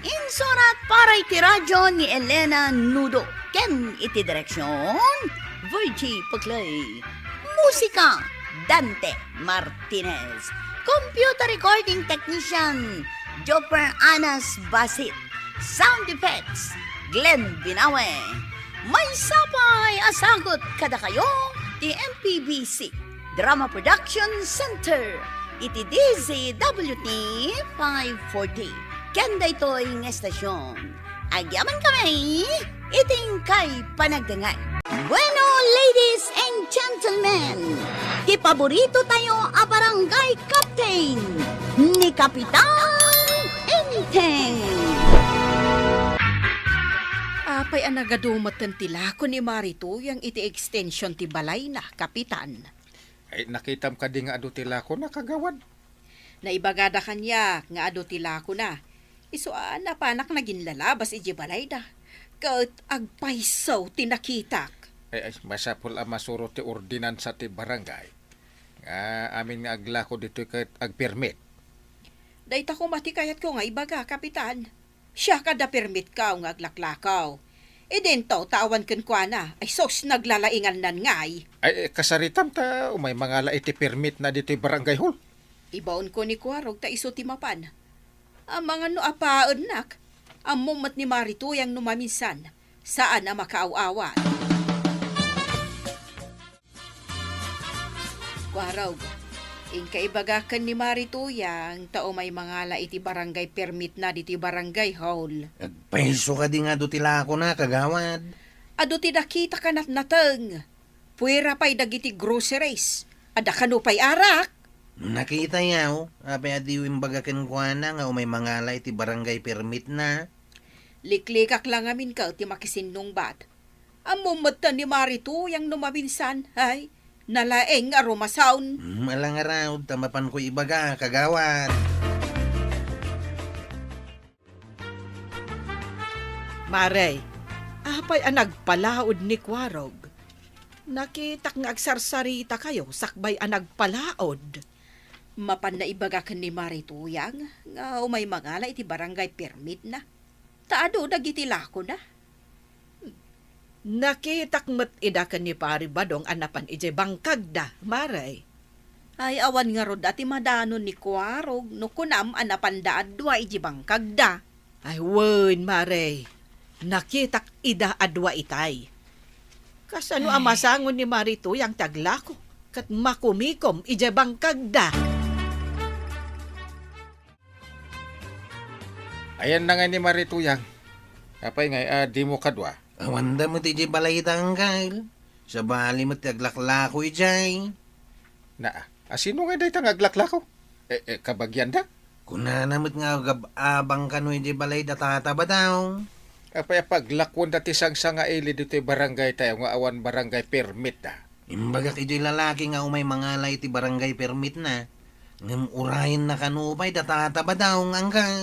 Insurat para iti radyo ni Elena Nudo ken iti direksyon, Virgie Paclay. Musika, Dante Martinez. Computer recording technician, Joper Anas Basit. Sound effects, Glenn Binawe. Maysa pay a sagut kadakayo ti M P B C Drama Production Center iti D Z W T five forty. Ken daytoy nga estasyon, agyaman kami iti inkay panagdengngeg. Bueno, ladies and gentlemen, ti paborito tayo a barangay captain, ni Kapitan Enteng. Apay a nagadu metten ti lako ni Mari Tuyang iti extension ti balayna, Kapitan? Ay, nakitam kadi nga adu ti lakona, kagawad? Naibagada kaniak nga adu ti lakona. Isu a napanak naginlalabas idiay balayda. Ket agpayso ti nakitak. Ay, ay, masapul a masuro ti ordinansa ti barangay nga amin nga aglako ditoy ket agpermit. Dayta koma ti kayatko nga ibaga, Kapitan. Siak, adda permitka nga aglaklakaw. Idinto, ta awan kenkuana. Ay sus, naglalaingannan ngay. Ay, eh, kasaritam ta umay mangala iti permit na ditoy barangay hall. Ibaonko ni Kuarog ta isu ti mapan. Amangan no apaennak, ammo met ni Mari Tuyang no maminsan, saan a makaaw-awat. Kuarog, inka ibaga ken ni Mari Tuyang ta umay mangala iti barangay permit na ditoy barangay hall. Agpayso kadi nga adu ti lakona, kagawad? Adu ti dakita kanatnateng. Puera pay dagiti groceries. Adda kano pay arak. Nakitayo, apay a diyo imbaga kenkuana nga umay mangala iti barangay permit na? Liklikak la ngamin ket ti makisinnungbat. Ammom metten ni Mari Tuyang no maminsan, ay, nalaeng a rumasaon. Hmm, ala ngarud, ta mapanko ibaga, kagawad. Mare, apay a nagpalaod ni Kuarog? Nakitak nga agsarsarita kayo sakbay a nagpalaod. Mapan naibaga ken ni Mari Tuyang nga umay mangala iti barangay permit na. Ta adu dagiti lakona. Nakitak met ida ken ni Pari Badong a napan idiay bangkagda, Mare. Ay, awan ngarud a ti madanon ni Kuarog no kunam a napanda a dua idiay bangkagda. Ay, wen, Mare. Nakitak ida a dua itay. Kasano a Ay. masangon ni Mari Tuyang ti aglako ket makumikom idiay bangkagda? Ayanna ngay ni Mari Tuyang? Apay ngay a dimo kadua? Awanda met idiay balayda, Anggal. Sabali met ti aglaklako idiay. Naa, asino ngay dayta nga aglaklako? E, e, kabagianda? Kunana met nga agab-abang kano idiay balayda, Tata Badaw. Apay a paglakuanda ti sangsangaili ditoy barangay tayo nga awan barangay permit da? Imbagak idiay lalaki nga umay mangala iti barangay permit na. Ngem urayenna kano pay da Tata Badaw nga anggal.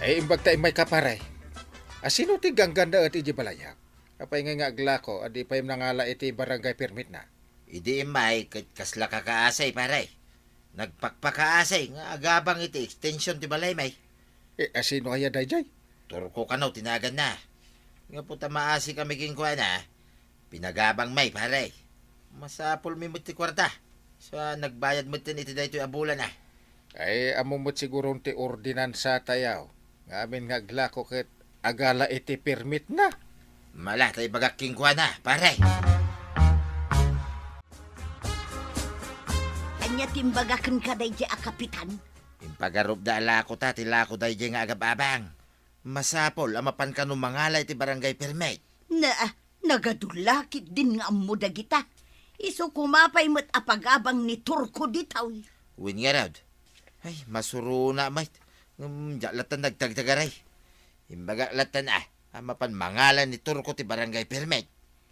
Ay, imbag ta immay ka, pare. Asino ti gangganna iti idiay balayyo? Apay ngay nga aglako a di pay nangala iti barangay permit na? Idi immay ket kasla kakaasay, pare. Nagpakpakaasay nga agabang iti extension ti balay, may. E, asino aya daydiay? Turko kano ti naganna. Gapu ta maasi kami kenkuana, pinagabang may, pare. Masapul mi met ti kuarta. Sa nagbayad met iti daytoy a bulan, a. Ay, ammo met siguron ti ordinansa tayo. Nga amin nga aglako ket agala iti permit na. Mala ta ibagak kenkuana, pare. Ania ti imbaga kenka daydiay a kapitan? Impagarupda a lako ta ti lako daydiay nga agab-abang. Masapul a mapan kano mangala iti barangay permit. Na, nagadulla ketdin nga ammo dagita. Isu koma pay met a pagabang ni Turko ditoy. Wen ngarud. Ay, masurona met. Ngem, diak latta nagtagtagaray. Imbagak latta a, a mapan mangala ni Turko ti barangay permit.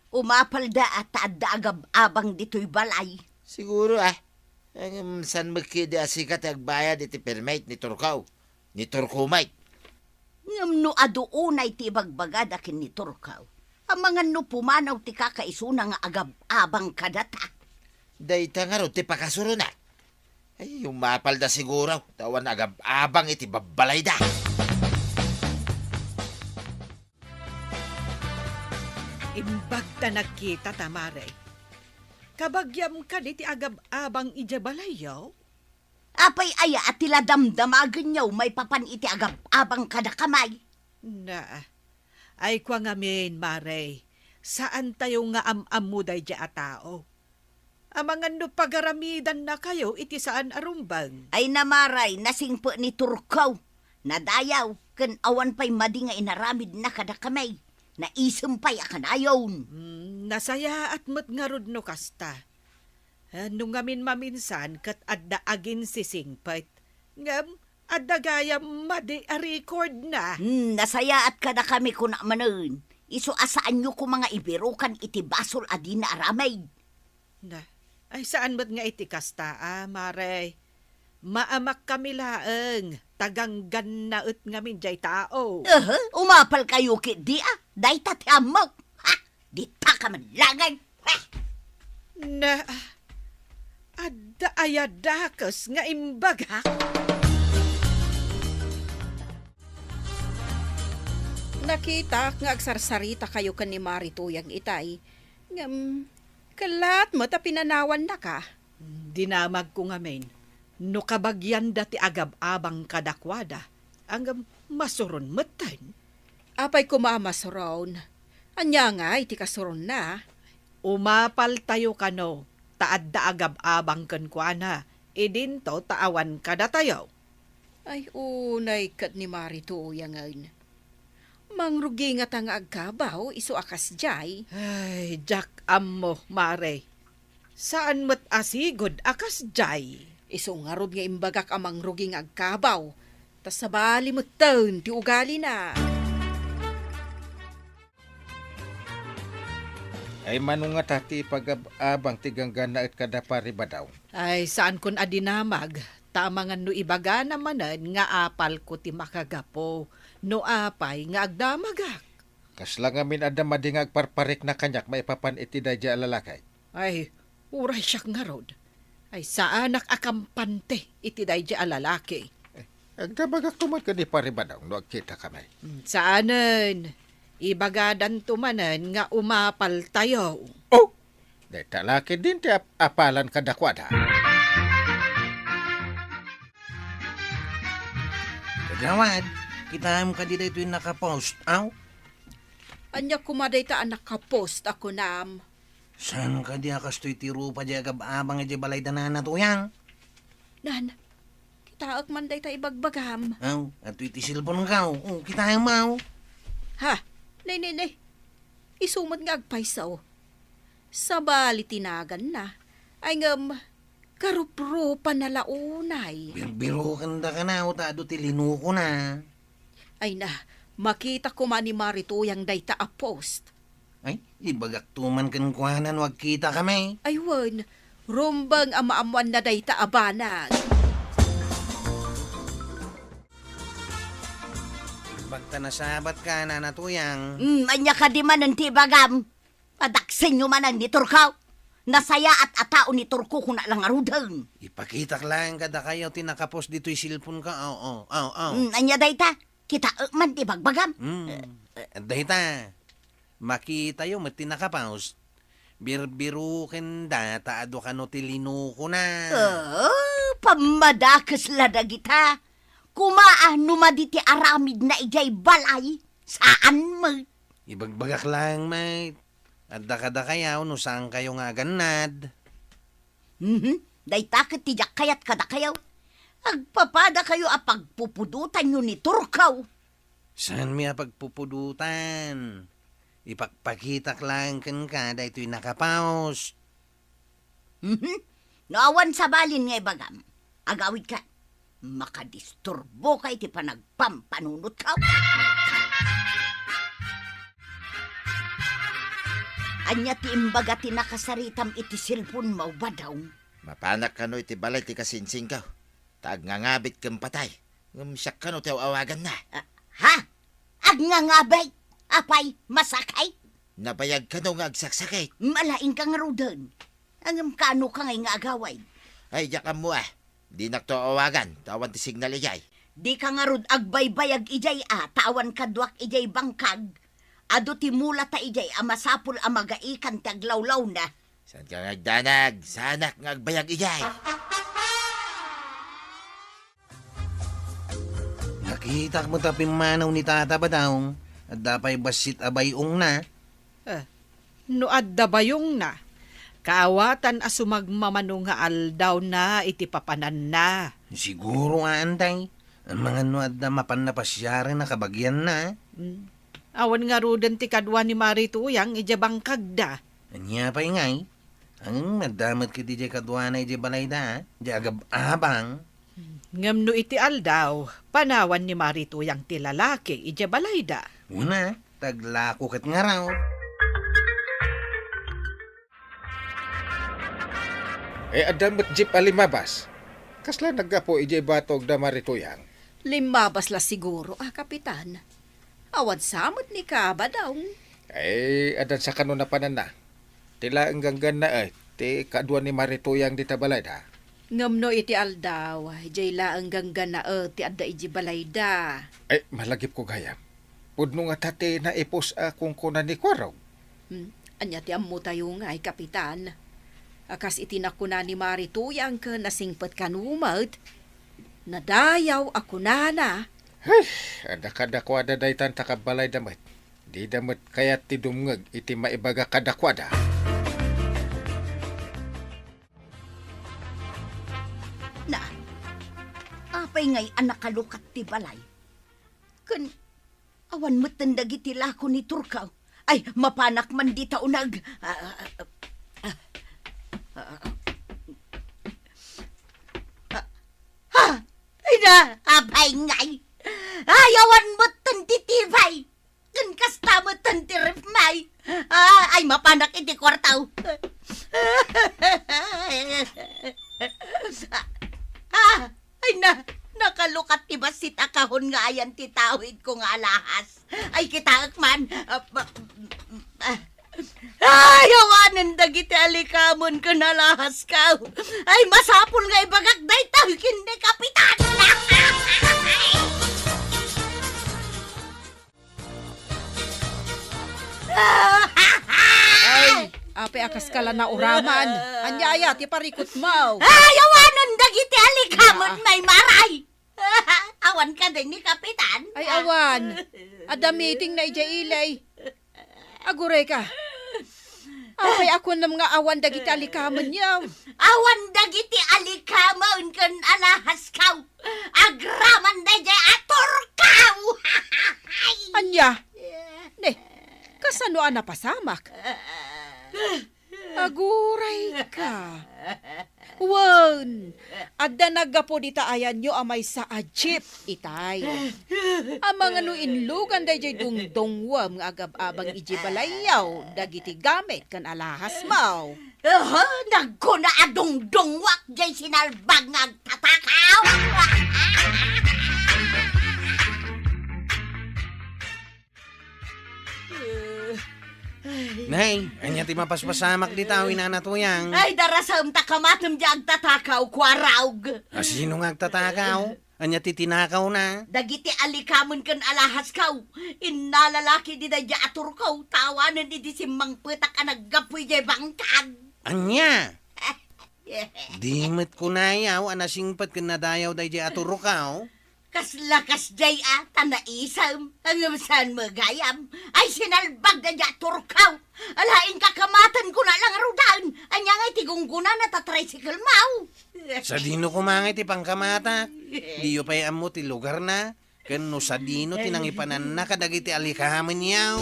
Umapalda a ta adda agab-abang ditoy balay. Siguro, ah. Ngem saan met ketdi a sika ti agbayad iti permit ni Turkaw? Ni Turko met. Ngem no adu unay ti ibagbagada ken ni Turkaw, amangan no pumanaw ti kakaisuna nga agab-abang kadata. Dayta ngarud ti pakasurona. Ay, umapalda siguro, ta awan agab-abang iti babbalayda. Imbag ta nagkita ta, Mare. Kabagiam kadi ti agab-abang idiay balayyo? Apay aya a ti la damdamagenyo maipapan iti agab-abang kadakami? Na, ay kua ngamin, Mare, saantayo nga am-ammo daydiay a tao. Amangan no pagaramidannakayo iti saan a rumbeng. Ay na, Mare, nasingpet ni Turkaw. Nadayaw, ken awan pay madi nga inaramidna kadakami. Naisem pay a kanayon. Hmm, nasayaat met ngarud no kasta. Ah, no ngamin maminsan ket adda aginsisingpet. Ngem, adda gayam madi a recordna. Hmm, nasayaat kadakami kuna manen. Isu a saanyo koma nga ibirukan iti basol a dina aramid. Na, ay saan met nga iti kasta, a, Mare. Maamakkami laeng, ta ganggannaet ngamin diay tao. Aha, umapalkayo ketdi, a. Dayta ti ammok. Ha? Ditaka met laeng. Ha? Na, adda aya dakes nga imbagak? Nakitak nga agsarsarita kayo ken ni Mari Tuyang itay, ngem kellat met a pinanawannaka. Dinamagko ngamin no kabagianda ti agab-abang kadakuada, ngem masuron metten. Apay koma a masuron? Ania ngay ti kasuronna? Umapaltayo kano, ta adda agab-abang kenkuana, idinto ta awan kadatayo. Ay, unay ket ni Mari Tuyangen. Mangrugi ngata nga agkabaw isu a kasdiay? Ay, diak ammo, Mare. Saan met a sigud a kasdiay. Isu ngarud nga imbagak a mangrugi nga agkabaw, ta sabali metten ti ugalina. Ay, mano ngata ti ipagab-abang ti ganggannaet kada Pari Badaw? Ay, saankon a dinamag, ta amangan no ibagana manen nga apalko ti makagapu, no apay nga agdamagak. Kasla ngamin adda madi nga agparparikna kaniak maipapan iti daydiay a lalaki? Ay, uray siak ngarud. Ay, saanak a kampante iti daydiay a lalaki. Eh, agdamagakto man ken ni Pari Badaw no agkitakami. Hmm, saanen. Ibagadanto manen nga umapaltayo. Oh! Dayta la ketdin ti ap-, apalan kadakuada. Kagawad, kitaem kadi daytoy nakapost, aw? Ania koma dayta a nakapost a kunam? Saan kadi a kastoy ti rupa diay agab-abang idiay balay da Nana Tuyang? Nan, kitaek man dayta ibagbagam. Aw, adtoy ti cellphone-ko. Oh, kitaem, aw. Ha? Nay, nay, nay. Isu met nga agpayso. Sabali ti naganna. Ay ngem, karuprupana la unay. Birbirokenda kano ta adu ti linukona. Ay na, makita koma ni Mari Tuyang dayta a post. Ay, ibagakto man kenkuana no agkitakami. Ay wen, rumbeng a maammoanna dayta a banag. Imbag ta nasabatka, Nana Tuyang. Hmm, ania kadi manen ti ibagam? Padaksenyo manen ni Turko. Nasayaat a tao ni Turko, kuna la ngaruden. Ipakitak laeng kadakayo ti nakapost ditoy cellphone-ko. Aw, aw, aw, aw. Hmm, ania dayta? Kitaek man ti bagbagam. Hmm. Eh, eh. Dayta, makitayo met ti nakapost. Birbirokenda ta adu kano ti linukona. Oh, pammadakes la dagita. Koma a no madi ti aramidna idiay balay, saan met. Ibagbagak laeng met. Adda kadakayo no saankayo nga agannad. Mhm. Dayta ket ti diak kayat kadakayo. Agpapadakayo a pagpupudotanyo ni Turko. Saanmi a pagpupudotan? Ipakpakitak laeng kenka daytoy nakapost. Mhm. No awan sabalin nga ibagam, agawidka. Makadisturboka iti panagpampanunotko. Ania ti imbaga ti nakasaritam iti cellphone-mo, Badaw? Mapanak kano iti balay ti kasingsingko, ta agngangabit ken patay. Ngem siak kano ti aw-awaganna. Ah, ha? Agngangabit? Apay, masakit? Nabayag kano nga agsaksakit? Malaing ka ngaruden. Ngem kano ka ngay nga agawid? Ay, diak ammo a. Dinak to awagan, ta awan ti signal idiay. Di ka ngarud agbaybayag idiay a, ta awan kaduak idiay bangkag. Adu ti mula ta idiay a masapul a magaikan ti aglawlawna. Saan ka nga agdanag? Saanak nga agbayag idiay. Nakitak met a pimmanaw ni Tata Badong, adda pay bassit a bay-ongna. Eh, no adda bayongna, kaawatan a sumagmamano nga aldawna iti papananna. Siguro, a, antay. Amangan no adda mapan a pasiaren a kabagianna. Hmm. Awan ngaruden ti kadua ni Mari Tuyang idiay bangkagda. Ania pay ngay? Ang adda met kadi diay kaduana idiay balayda, diay agab-abang. Ngem no iti aldaw, panawan ni Mari Tuyang ti lalaki idiay balayda. Una, taglako ket ngarud. Eh, adda met jeep a limmabas. Kasla naggapu idiay batog da Mari Tuyang? Limmabas la siguro, a, Kapitan. Awan sa met ni Kabadong. Ay, addan sa kano napananna. Ti laeng gangganna, eh, ti kadua ni Mari Tuyang dita balayda. Ngem no iti aldaw, jay laeng gangganna, eh, ti adda iji balayda. Ay, malagipko gayam. Pudno ngata ti naipus a kunkuna ni Kuarog. Hmm, ania ti ammo tayo ngay, Kapitan? A, kas iti nakuna ni Mari Tuyang ken nasingpet kano met, nadayaw a kunana. Ay, adda kadakuada daytan ta kabbalayda met. Dida met kayat ti dumngeg iti maibaga kadakuada. Na, apay ngay a nakalukat ti balay? Ken awan metten dagiti lako ni Turkaw. Ay, mapanak man dita uneg. Ah, ah, ah, ah, ah, ah, ah. Ha! Ay na, apay ngay! Ay, awan metten ti tibay! Ken kasta metten ti ref may. Ah, ay, mapanak iti kuartaw. Ah, ay na, nakalukat ti bassit a kahon nga ayan ti tawidko nga alahas. Ay, kitaek man. Ah, ba-, ah. Ay, awanen dagiti alikamen ken alahasko. Ay, masapul nga ibagak daytoy ken ni Kapitan. Ay, apay a kaskala nauraman. Ania aya ti parikutmo? Ay, awanen dagiti alikamen, ah, may maray. Awan kadi ni Kapitan? Ay, awan. Adda meeting na idiay ili. Aguray ka. Apay a kunam nga awan dagiti alikamen, yaw? Awan dagiti alikamen ken alahasko. Agraman daydiay a Turkaw. Ania? Ne, kasano a napasamak? Aguray ka. Wen, adda naggapu dita ayanyo a maysa a jeep itay. Amangan no inlugan daydiay dungdungwem nga agab-abang idiay balayyo dagiti gamit ken alahasmo. Aha, nagkuna a dungdungwak diay sinalbag nga agtatakaw. Nay, ania ti mapaspasamak dita, inana Tuyang? Ay, darasem ta kamatem diay agtatakaw, Kuarog. A, sino nga agtatakaw? Ania ti tinakawna? Dagiti alikamen ken alahasko. Innala la kadi daydiay a Turkaw, ta awanen idi simmangpetak a naggapu idiay bangkag. Ania? Di met kunayaw a nasingpet ken nadayaw daydiay a Turkaw? Kasla kasdiay a, ta naisem, ngem saan met gayam? Ay, sinalbag daydiay a Turkaw. Ala, inka kamaten kuna la ngaruden. Ania ngay ti gunggunana ta tricycle mo? Sadino koma ngay ti pangkamatak? Diyo pay ammo ti lugarna? Ken no sadino ti nangipananna kadagiti alikamenyo?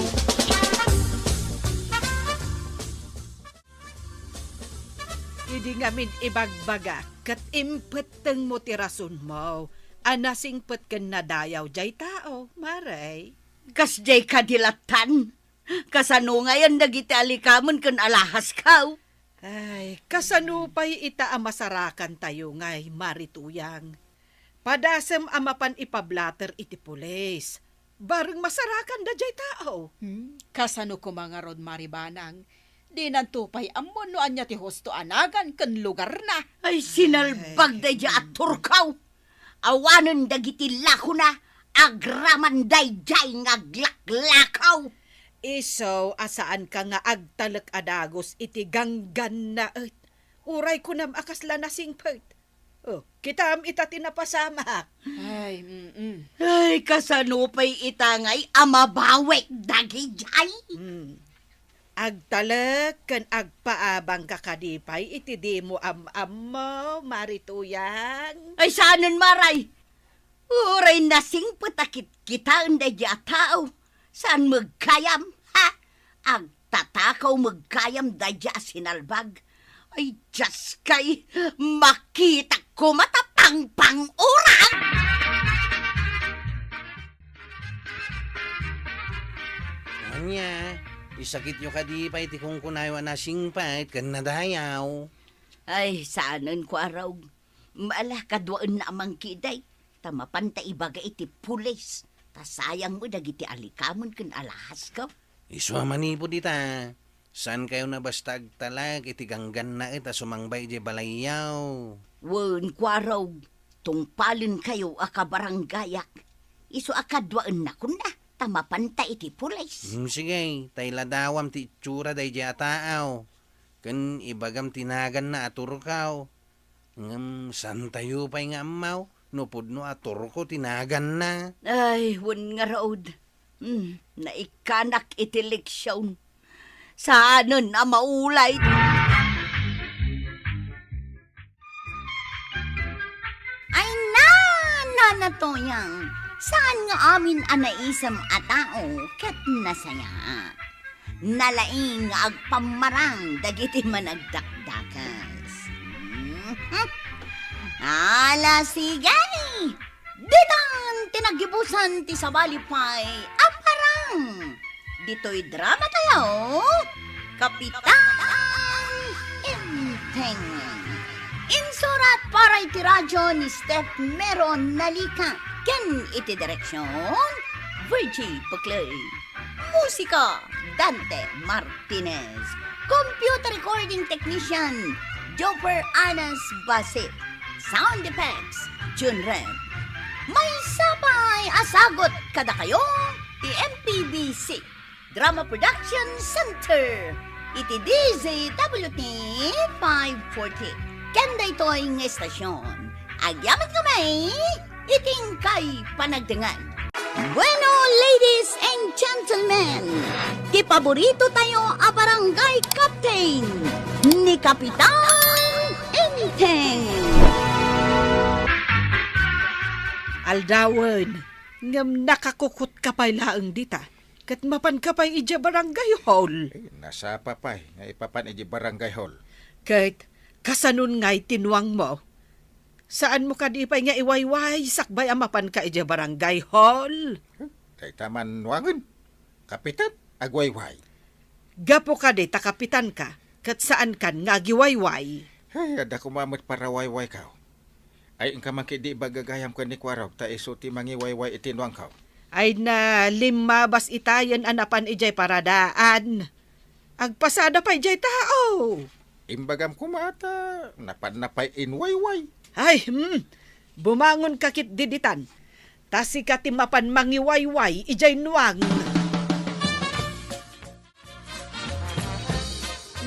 Idi ngamin ibagbagak, ket impettengmo ti rasonmo a nasingpet ken nadayaw diay tao, Mare. Kasdiay kadi lattan? Kasano ngayen dagiti alikamen ken alahasko? Ay, kasano pay ita a masarakantayo ngay, Mari Tuyang? Padasem a mapan ipablater iti pulis. Bareng masarakan daydiay tao. Hmm, kasano koma ngarud, Mari Banang? Dinanto pay ammon no ania ti husto a nagan ken lugarna. Ay, sinalbag daydiay a turkaw. Awanen dagiti lakona, agraman daydiay nga aglaklakaw. Isu a saanka nga agtalek a dagus iti ganggannaet. Uray kunam a kasla nasingpet. Oh, kitam ita ti napasamak. Ay, mm-mm. Ay, kasano pay ita ngay a mabawek dagidiay? Hmm. Agtalek ken agpaabangka kadi pay iti dimo am-ammo, Mari Tuyang? Ay, saanen, Maray. Uray nasingpet a kitkitaen daydiay a tao. Saan met gayam, ha? Agtatakaw met gayam daydiay a sinalbag. Ay, Diyos kay, makitak koma ta pangpang-urag! Ania, isakityo kadi pay ti kunkunayo a nasingpet ken nadayaw? Ay, saanen, Kuarog. Ala, kaduaenna a mangkiday, ta mapanta ibaga iti pulis, ta sayang met dagiti alikamen ken alahasko. Isu a manipud ita, saankayo a basta agtalek iti ganggannaet a sumangbay idiay balayyo. Wen, Kuarog, tungpalenkayo a kabarangayak. Isu a kaduaenna kunana, ta mapanta iti pulis. Hmm, sige, ta iladawam ti itsura daydiay a tao, ken ibagam ti naganna a turkaw. Ngem saantayo pay nga ammo no pudno a turko ti naganna. Ay, wen ngarud. Hmm, naikkanak iti leksion. Saanen a maulay. Ay, na, Nana Toyang, saan nga amin a naisem a tao ket nasayaat. Nalaing nga agpammarang dagiti managdakdakes. Mhm. Ala, sige! Ditan ti naggibusan ti sabali pay a parang. Ditoy drama tayo, Kapitan Enteng. Insurat para iti radyo ni Steph Mero Nalica ken iti direksyon, Virgie Puclay. Musika, Dante Martinez. Computer recording technician, Joper Anas Basit. Sound effects, Jun Red. Maysa pay a sagut kadakayo ti M P B C Drama Production Center iti D Z W T five forty. Ken daytoy nga estasyon, agyamankami iti inkay panagdengngeg. Bueno, ladies and gentlemen, ti paborito tayo a barangay captain, ni Kapitan Enteng. Aldawen, ngem nakakukutka pay laeng dita, ket mapanka pay idiay barangay hall. Eh, nasapa pay nga ipapan idiay barangay hall. Ket kasanon ngay ti nuangmo? Saanmo kadi pay nga iwayway sakbay a mapanka idiay barangay hall? Dayta man nuangen. Kapitan, agwayway. Gapu kadi ta kapitanka, ket saankan nga agiwayway? Ay, adda koma met parawaywayko. Ay, inka man ketdi ibagagayam ken ni Kuarog ta isu ti mangiwayway iti nuangko. Ay na, limmabas itayen a napan idiay paradaan. Agpasada pay diay tao. Imbagam koma ta napanna pay inwayway. Ay, hmm. Bumangonka ketdi ditan. Ta sika ti mapan mangiwayway idiay nuang.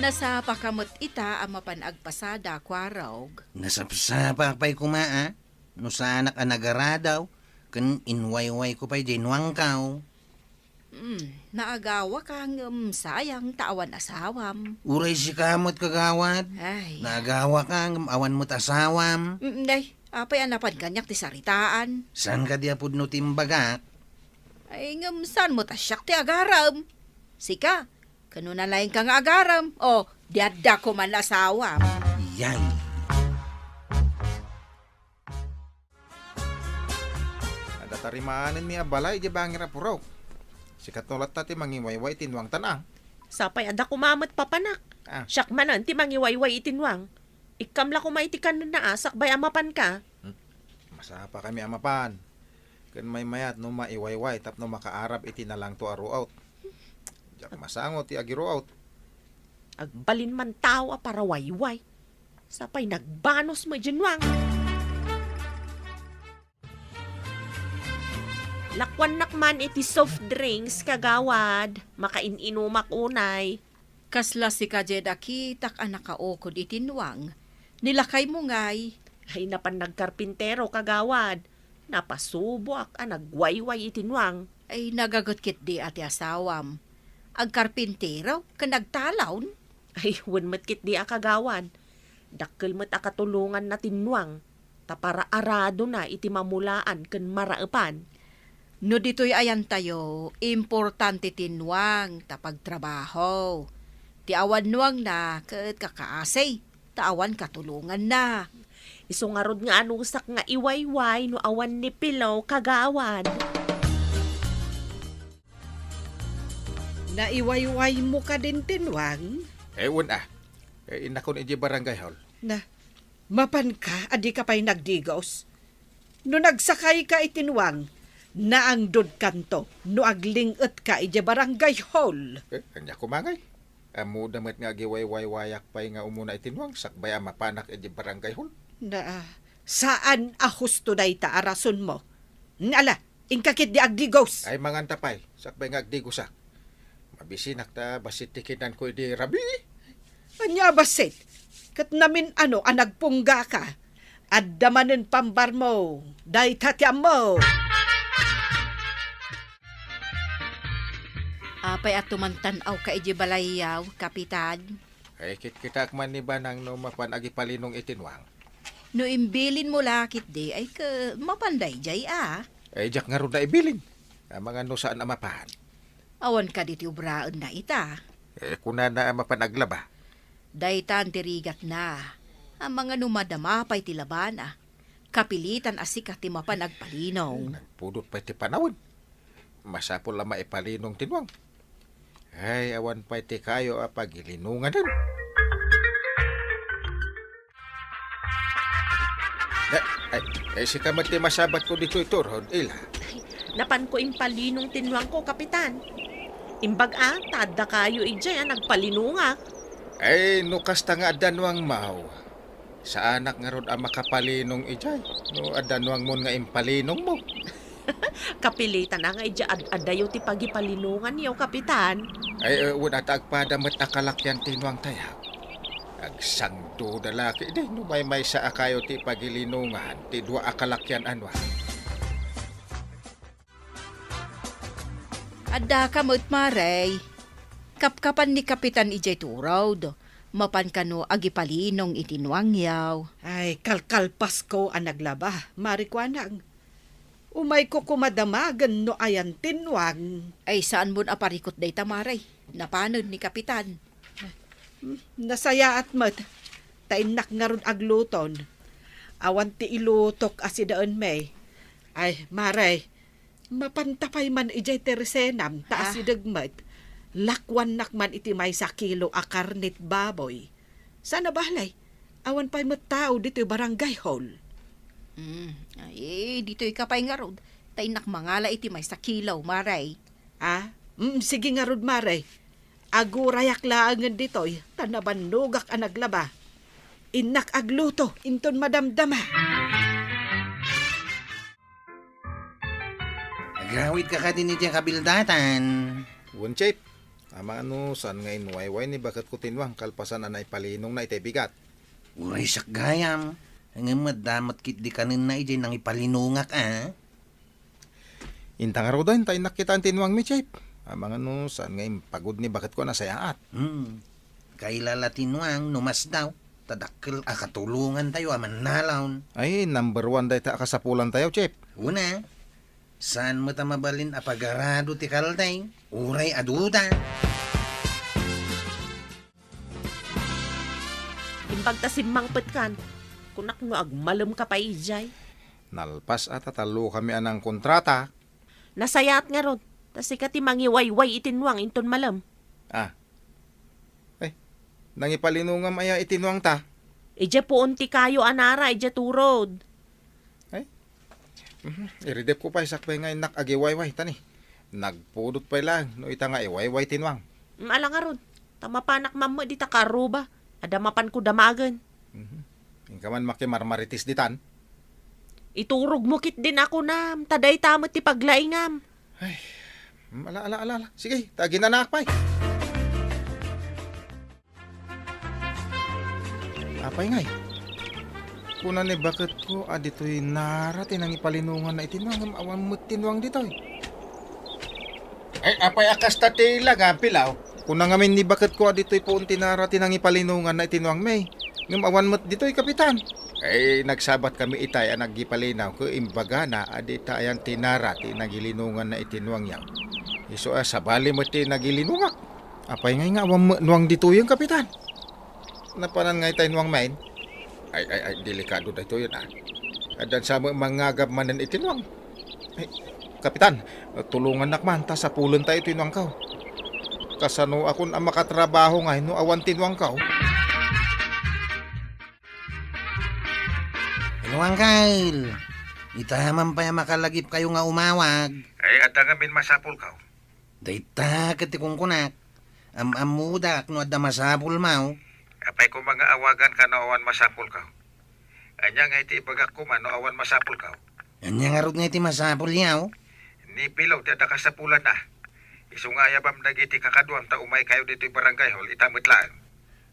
Nasapaka met ita a mapan agpasada, Kuarog. Nasapsapak pay koma, a? No saanak a nagaradaw, ken inwaywayko pay diay nuangko. Hmm, naagawaka ngem sayang ta awan asawam. Uray sika met, kagawad. Ay. Naagawaka ngem awan met asawam. Mm, nay, apay a napan kaniak ti saritaan? Saan kadi a pudno ti imbagak? Ay, ngem saan met a siak ti agarem? Sika, ken no nalaingka nga agarem, o, di adda koman asawam. Yay. Adda tarimaanenmi a balay idiay bangir a purok. Sika no latta ti mangiwayway iti nuangtan a. Sapay adda koma met papanak. Ah. Siak manen ti mangiwayway iti nuang. Ikkam la koma iti kanenna a sakbay a mapanka. Hmm. Masapakami a mapan. Ken maymayat no maiwayway tapno makaarab iti nalangto a ruot. Diak masango ti agiruot. Agbalin man tao a parawayway. Sapay nagbanus met diay nuang. Lakuannak man iti soft drinks, kagawad. Makain-inumak unay. Kasla sika diay nakitak a nakaukod iti nuang. Ni lakaymo ngay. Ay, napan nagkarpintero, kagawad. Napasuboak a nagwayway iti nuang. Ay, nagaget ketdi a ti asawam. Agkarpintero ken agtalawn? Ay, wen met ketdi a, kagawad. Dakkel met a katulonganna ti nuang, ta paraaradona iti mamulaan ken maraepan. No ditoy ayantayo, importante ti nuang ta pagtrabaho. Ti awan nuangna ket kakaasi, ta awan katulonganna. Isu ngarud nga anusak nga iwayway no awan ni Pilo, kagawad. Naiwaywaymo kadin ti nuang? Eh, wen a. Eh, innakon idiay barangay hall. Na, mapanka a dika pay nagdigos? No nagsakayka iti nuang, naangdodkanto no agling-etka idiay barangay hall. Eh, ania koma ngay? Ammoda met nga agiwaywaywayak pay nga umuna iti nuang sakbay a mapanak idiay barangay hall. Na, saan a husto dayta a rasonmo. Ala, inka ketdi agdigos. Ay, manganta pay, sakbay nga agdigosak. Mabisinak ta bassit ti kinanko idi rabii. Ania a bassit? Ket namin-ano a nagpunggaka? Adda manen pambarmo. Dayta ti ammo. Apay a tumantan-awka idiay balayyaw, Kapitan? Ay, kitkitaak man ni Banang no mapan agipalinong iti nuang. No imbilinmo la ketdi, ay ke-, mapan daydiay a. Ay, diak ngarud naibilin. Amangan no saan a mapan. Awan kadi ti obraenna ita? Eh, kunana a mapan aglaba. Daytan ti rigatna. Amangan no madama pay ti labana. Kapilitan a sika ti mapan agpalinong. Nagpudot pay ti panawen. Masapul a maipalinong ti nuang. Ay, awan pay ti kayo a pagilinonganen. Ay, ay, ay, sika met ti masabatko ditoy turod, Ila. Ay, napanko impalinong ti nuangko, Kapitan. Imbag a, ta adda kayo idiay a nagpalinongak. Ay, no kasta nga adda nuangmo, saanak ngarud a makapalinong idiay no adda nuangmon nga impalinongmo. Kapilitan a nga idiay ad-adayo ti pagipalinonganyo, Kapitan. Ay, eh, wen a ta agpada met a kalakian ti nuangtayo. Agsangduda la ketdi no maymaysa a kayo ti pagilinongan ti dua a kalakian a nuang. Addaka met, Mare. Kapkapan ni Kapitan idiay turod. Mapan kano agipalinong iti nuangyo. Ay, kalkalpasko a naglaba, Mare Kuanang. Umayko koma damagen no ayan ti nuang. Ay, saanmon a parikut dayta, Mare. Napanen ni Kapitan. Hmm, nasayaat met. Ta innak ngarud agluton. Awan ti ilutok a sidaenmi. Ay, Mare, mapanta pay man idiay ti resenam ta Ah. asideg met. Lakuannak man iti maysa kilo a karnet baboy. Saan a bale, awan pay met tao ditoy barangay hall. Mm, ay, ditoyka pay ngarud, ta innak mangala iti maysa kilo, Mare. Ah? Mm, sige ngarud, Mare. Agurayak laengen ditoy, ta nabannogak a naglaba. Innak agluto, inton madamdama. Agawidka kadi idiay kabildatan? Wen, Chief. Amangan no saan nga inwayway ni baketko ti nuang kalpasan a naipalinongna iti bigat. Uray, sakgayam. Ngem adda met ketdi kanenna idiay nangipalinongak, a? Inta ngaruden ta innak kitaen ti nuangmi, Chief. Amangan no saan nga impagud ni baketko a nasayaat. Hmm. Kailala ti nuang no masdaw, ta dakkel a katulongantayo a mannalaon. Ay, number one dayta a kasapulantayo, Chief. Una, saan met a mabalin a pagarado ti kaldeng, uray a duda. Imbag ta simmangpetkan, kunak no agmalemka pay idiay. Nalpas a tatallokami a nangkontrata. Nasayaat ngarud, ta sika ti mangiwayway iti nuang inton malem. Ah. Eh, Nangipalinungam aya iti nuangta? Idiay puon ti kayo a nara, idiay turod. Ay, mhm, iridepko pay sakbay nga innak agiwayway, tani. Nagpudot pay laeng no ita nga iwayway ti nuang. Mm, ala ngarud, ta mapanak mammo dita karuba, adda mapanko damagen. Mhm. Inka man makimarmaritis ditan? Iturogmo ketdin a kunam, ta dayta met ti paglaingam. Ay, mm, ala, ala, ala, ala. Sige, ta aginanaak pay. Apay ngay? Kuna ni baketko a ditoy nara ti nangipalinunganna iti nuang, ngem awan met ti nuang ditoy. Ay, apay a kasta ti langam, Pilaw? Kuna ngamin ni baketko a ditoy puon ti nara ti nangipalinunganna iti nuang, May. Ngem awan met ditoy, Kapitan. Ay, nagsabatkami itay a nagipalinaw ket imbagana a dita ayan ti nara ti nagilinunganna iti nuangyaw. Isu a sabali met ti nagilinungak. Apay ngay nga awan met nuang ditoyen, Kapitan? Napanan ngay tay nuang main? Ay, ay, ay, delikado daytoyen, a. Addan sa met mangngagab manen iti nuang. Ay, Kapitan, tulongannak man ta sapulentayo ti nuangko. Kasanoakon a makatrabaho ngay no awan ti nuangko? Nuang Kyle, ita man pay a makalagipkayo nga umawag. Ay, adda ngamin masapulko. Dayta ket ti kunkunak. Am-ammodak no adda masapulmo. Apay koma nga awaganka no awan masapulko? Ania nga iti ibagak koma no awan masapulko? Ania ngarud nga iti masapulyo? Ni Pilaw ti adda kasapulanna. Isu nga ayabam dagiti kakaduam ta umaykayo ditoy barangay hall ita met laeng.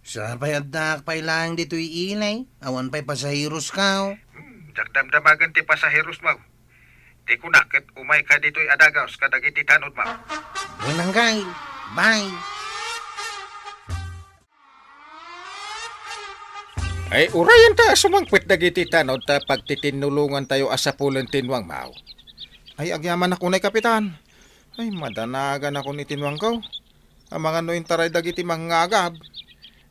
Sapay addaak pay laeng ditoy ili, awan pay pasaherosko. Hmm, diak damdamagen ti pasaherosmo. Ti kunak ket umayka ditoy a dagus kadagiti tanodmo. Wen, Uncle. Bye. Ay, urayenta a sumangpet dagiti tanod ta pagtitinnulongantayo a sapulen ti nuangmo. Ay, agyamanak unay, Kapitan. Ay, madanaganak iti nuangko. Amangan no intaray dagiti mangngagab.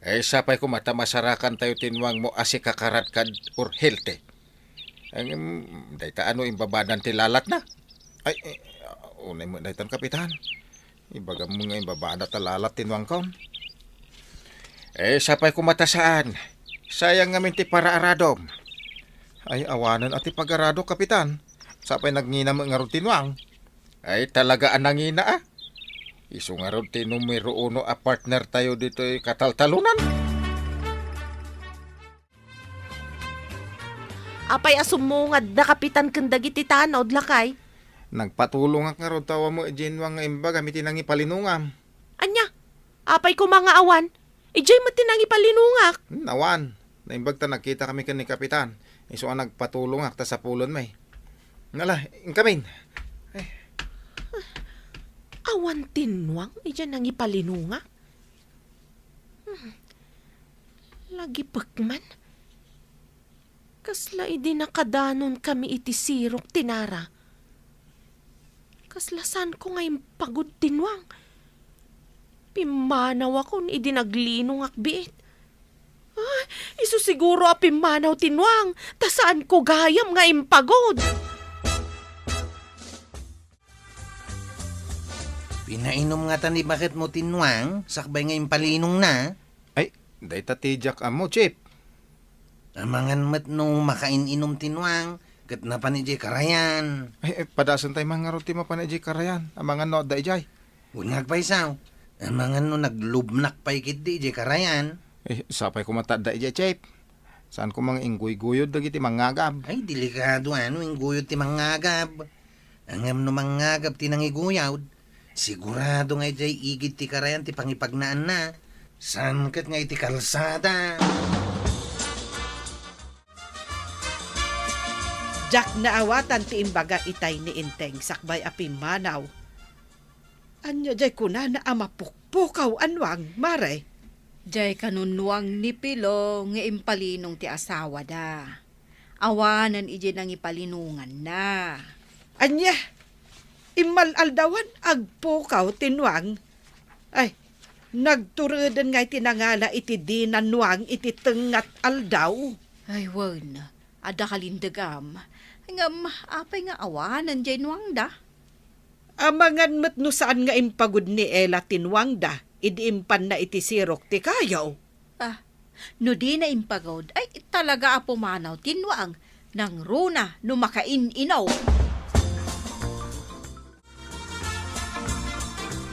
Ay, sapay koma ta masarakantayo ti nuangmo a sikakaradkad or healthy. Ngem, dayta ano imbabadan ti lalatna? Ay, eh, unay met daytan, Kapitan. Ibagam nga imbabadat a lalat ti nuangko. Eh, sapay koma ta saan. Sayang ngamin ti paraaradom. Ay, awanen a ti pagaradok, Kapitan. Sapay nagngina met ngarud ti nuang. Ay, talaga a nangina, a. Isu ngarud ti numero uno a partner tayo ditoy kataltalunan. Apay a summungadda, Kapitan, ken dagiti tanod, lakay? Nagpatulongak ngarud ta awan met idiay nuang nga imbagam iti nangipalinungam. Ania? Apay koma nga awan? Idiay met ti nangipalinungak. Hmm, awan. Naimbag ta nagkitakami ken ni Kapitan. Isu a nagpatulongak ta sapulenmi. Nala, inkamin. Ay. Awan ti nuang idiay nangipalinungak. Hmm. Lagipek man. Kasla idi nakadanonkami iti sirok ti nara. Kasla saanko nga impagud ti nuang. Pimmanawakon idi naglinungak biit. Ah, isu siguro a pimmanaw ti nuang, ta saanko gayam nga impagud. Pinainum ngata ni baketmo ti nuang, sakbay nga impalinongna? Ay, dayta ti diak ammo, Chief. Amangan met no makain-inum ti nuang, ket napan idiay karayan. Ay, ay, padasentayo man ngarud ti mapan idiay karayan. Amangan no adda idiay. Wen nga agpayso. Amangan no naglubnak pay ketdi idiay karayan. Eh, sapay koma ta adda idiay, Chief. Saan koma nga ingguyguyod dagiti mangngagab? Ay, delikado a no ingguyod ti mangngagab. Ngem no mangngagab ti nangiguyod, sigurado nga idiay igid ti karayan ti pangipagnaanna. Saan ket nga iti kalsada. Diak naawatan ti imbaga itay ni Enteng sakbay a pimmanaw. Ania diay kunana a mapukpukaw a nuang, Mare? Diay kanunuang ni Pilo nga impalinong ti asawada. Awanen idiay nangipalinonganna. Ania? Immal-aldawan agpukaw ti nuang? Ay, nagtureden nga iti nangala iti dina nuang iti tengnga aldaw. Ay, wen, adda kalindegam. Ngem, apay nga awanen diay nuangda? Amangan met no saan nga impagud ni Ella ti nuangda idi impanna iti sirok ti kayo. Ah, no dina impagawd, ay talaga a pumanaw ti nuang, nangruna no makain-inaw.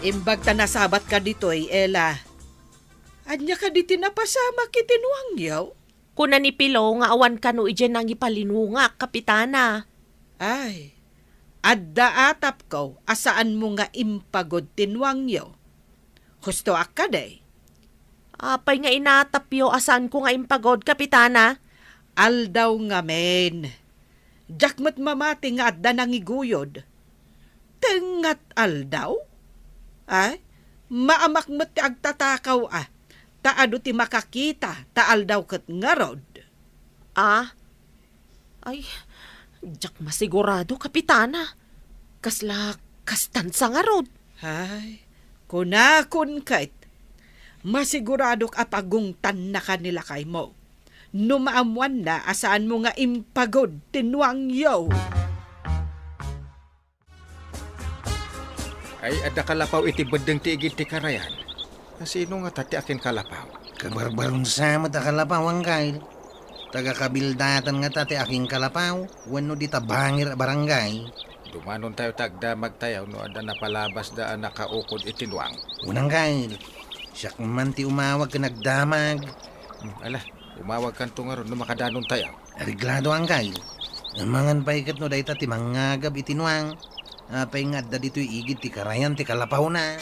Imbag ta nasabatka ditoy, Ella. Ania kadi ti napasamak iti nuangyo? Kuna ni Pilo nga awan kano idiay nangipalinungak, Kapitana. Ay, adda atapko a saanmo nga impagud ti nuangyo. Hustoak kadi? Apay nga inatapyo a saanko nga impagud, Kapitana? Aldaw ngamin. Diak met mamati nga adda nangiguyod. Tengngat aldaw? Ay, maamak met ti agtatakaw a, ta adu ti makakita ta aldaw ket ngarud. Ah? Ay, diak masigurado, Kapitana. Kasla kastan sa ngarud. Ay, kunakon ket, masiguradok a pagungtannaka ni lakaymo. No maammoanna a saanmo nga impagud ti nuangyo. Ay, adda kalapaw iti beddeng ti igid ti karayan. Asino ngata ti akinkalapaw? Kabarbarunsa met a kalapaw, Anggail. Taga Kabildatan ngata ti akinkalapaw wenno dita bangir a barangay? Dumanontayo ta agdamagtayo no adda napalabasda a nakaukod iti nuang. Wen, Anggail, siak man ti umawag ken agdamag. Hmm, ala, umawagkanto ngarud no makadanontayo. Areglado, Anggail. Amangan pay ket no dayta ti mangngagab iti nuang. Apay nga adda ditoy igid ti karayan ti kalapawna?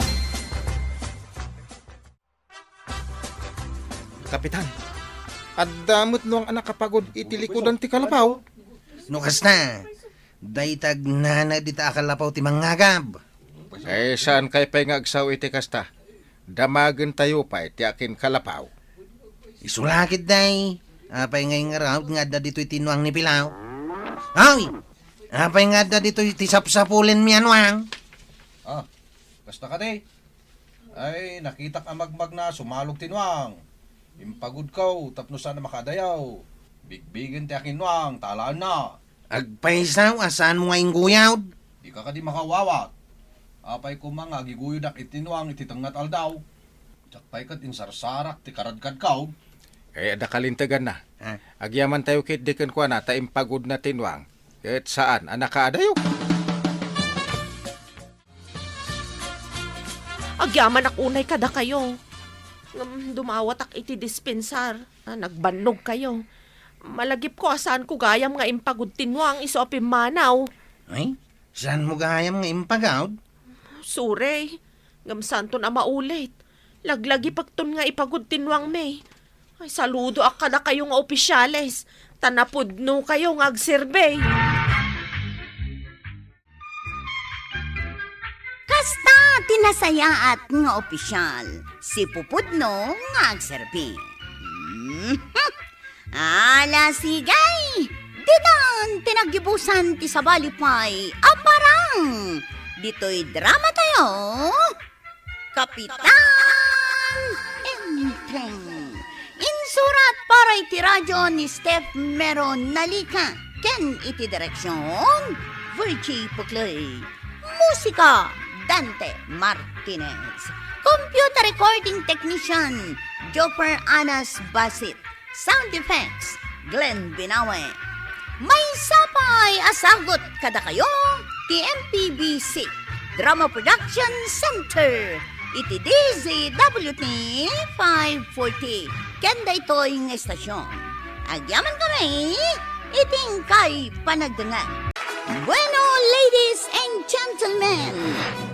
Kapitan, adda met nuang a nakapagud iti likudan ti kalapaw. No kasta, dayta agnana dita a kalapaw ti mangngagab. Eh, saankay pay nga agsao iti kasta? Damagentayo pay ti akinkalapaw. Isu la ketdi. Apay ngay ngarud nga adda ditoy ti nuang ni Pilaw? Ay! Apay nga adda ditoy ti sapsapulenmi a nuang? Ah, kasta kadi? Ay, nakitak a magmagna sumalog ti nuang. Impagudko tapno saan a makaadayaw. Bigbigen ti akinnuang, talaanna. Agpayso a saanmo nga ingguyod? Dika kadi makaawawat. Apay koma nga agiguyodak iti nuang iti tengngat aldaw? Diak pay ket insarsarak ti karadkadko. Eh, adda kalinteganna. Ah. Agyamantayo ketdi kenkuana ta impagudna ti nuang, ket saan a nakaadayo. Agyamanak unay kadakayo. Ngem dumawatak iti dispensar. Ah, nagbannogkayo. Malagipko a saanko gayam nga impagud ti nuang isu a pimmanaw. Ay, saanmo gayam nga impagud? Sorry. Ngem saanton a maulit. Laglagipekton nga ipagud ti nuangmi. Ay, saludoak kadakayo nga opisyales. Ta napudnokayo nga agserbi. Kasta ti nasayaat nga opisyal, sipupudno nga agserbi. Mhm. Ala, sige! Ditan ti naggibusan ti sabali pay a parang ditoy drama tayo, Kapitan Enteng. Insurat para iti radyo ni Steph Mero Nalica ken iti direksyon, Virgie Puclay. Musika, Dante Martinez. Computer recording technician, Joffer Anas Basit. Sound effects, Glenn Binawe. Maysa pay a sagut kadakayo ti M P B C Drama Production Center iti D Z W T five forty ken daytoy nga estasyon. Agyaman kami iti inkay panagdengngeg. Bueno, ladies and gentlemen,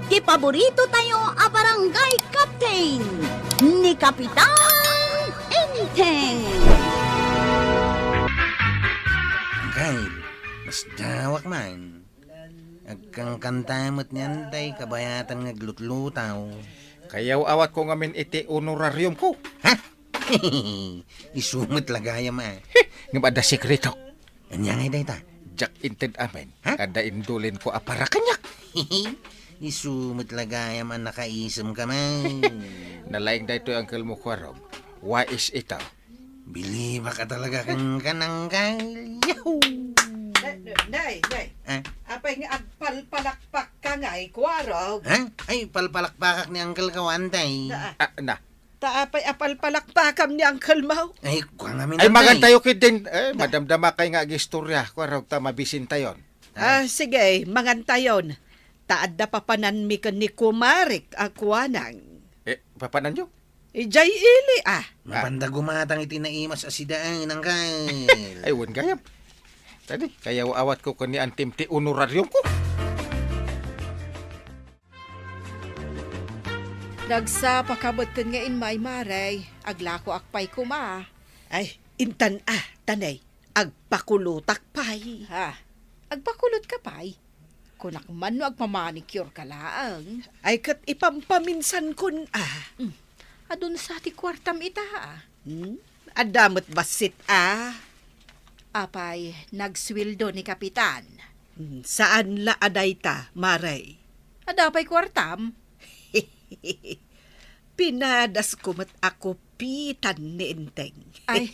ti paborito tayo a barangay captain, ni Kapitan Enteng. Anggail, masdawak man. Agkankanta met ni Anday kabayatan nga aglutlutaw. Kayaw-awatko ngamin iti honorariumko. Ha? Isu met la gayam a. Ngem adda sekreto. Ania ngay dayta? Diak inted amin. Ha? Adda indulinko a para kaniak. Isu met la gayam a nakaisem ka man. Nalaing daytoy, Uncle mo, Kuarog. Wais ita. Bilibak a talaga kenka, Anggail. Yahoo! Day, day, day. Ah? Apay nga agpalpalakpak ka ngay, Kuarog? Ha? Ay, palpalakpakak ni Uncle ka, Anday. Na, ah. Ah, na. Ta apay a palpalakpakam ni Uncle Mau? Ay, kua ngamin, Ay, Tay. Magantayo ketdin. Eh, Da- madamdamakay nga agistorya. Kuarog ta mabisintayon. Ah, sige, mangantayon. Ta adda papananmi ken ni kumarek a kuanang. Eh, papananyo? Idiay ili, ah. Mapanda gumatang iti naimas a sidaan, Uncle. Ay, wen gayam. Tadi, kayawawatko ken ni Antim ti honorariumko. Nagsapaka metten nga immay, Mare. Aglakoak pay koma. Ay, intan a, tanay. Agpakulotak pay. Ha? Agpakulotka pay? Kunak man no agmamanicure ka laeng. Ay, ket ipampaminsankon a. Hmm. Adun sa ti kuartam ita, ah. Hmm? Adda met bassit, ah. Apay, nagsueldo ni Kapitan? Hmm, saan la a dayta, Mare. Adda pay kuartam? Pinadasko met a kupitan ni Enteng. Ay,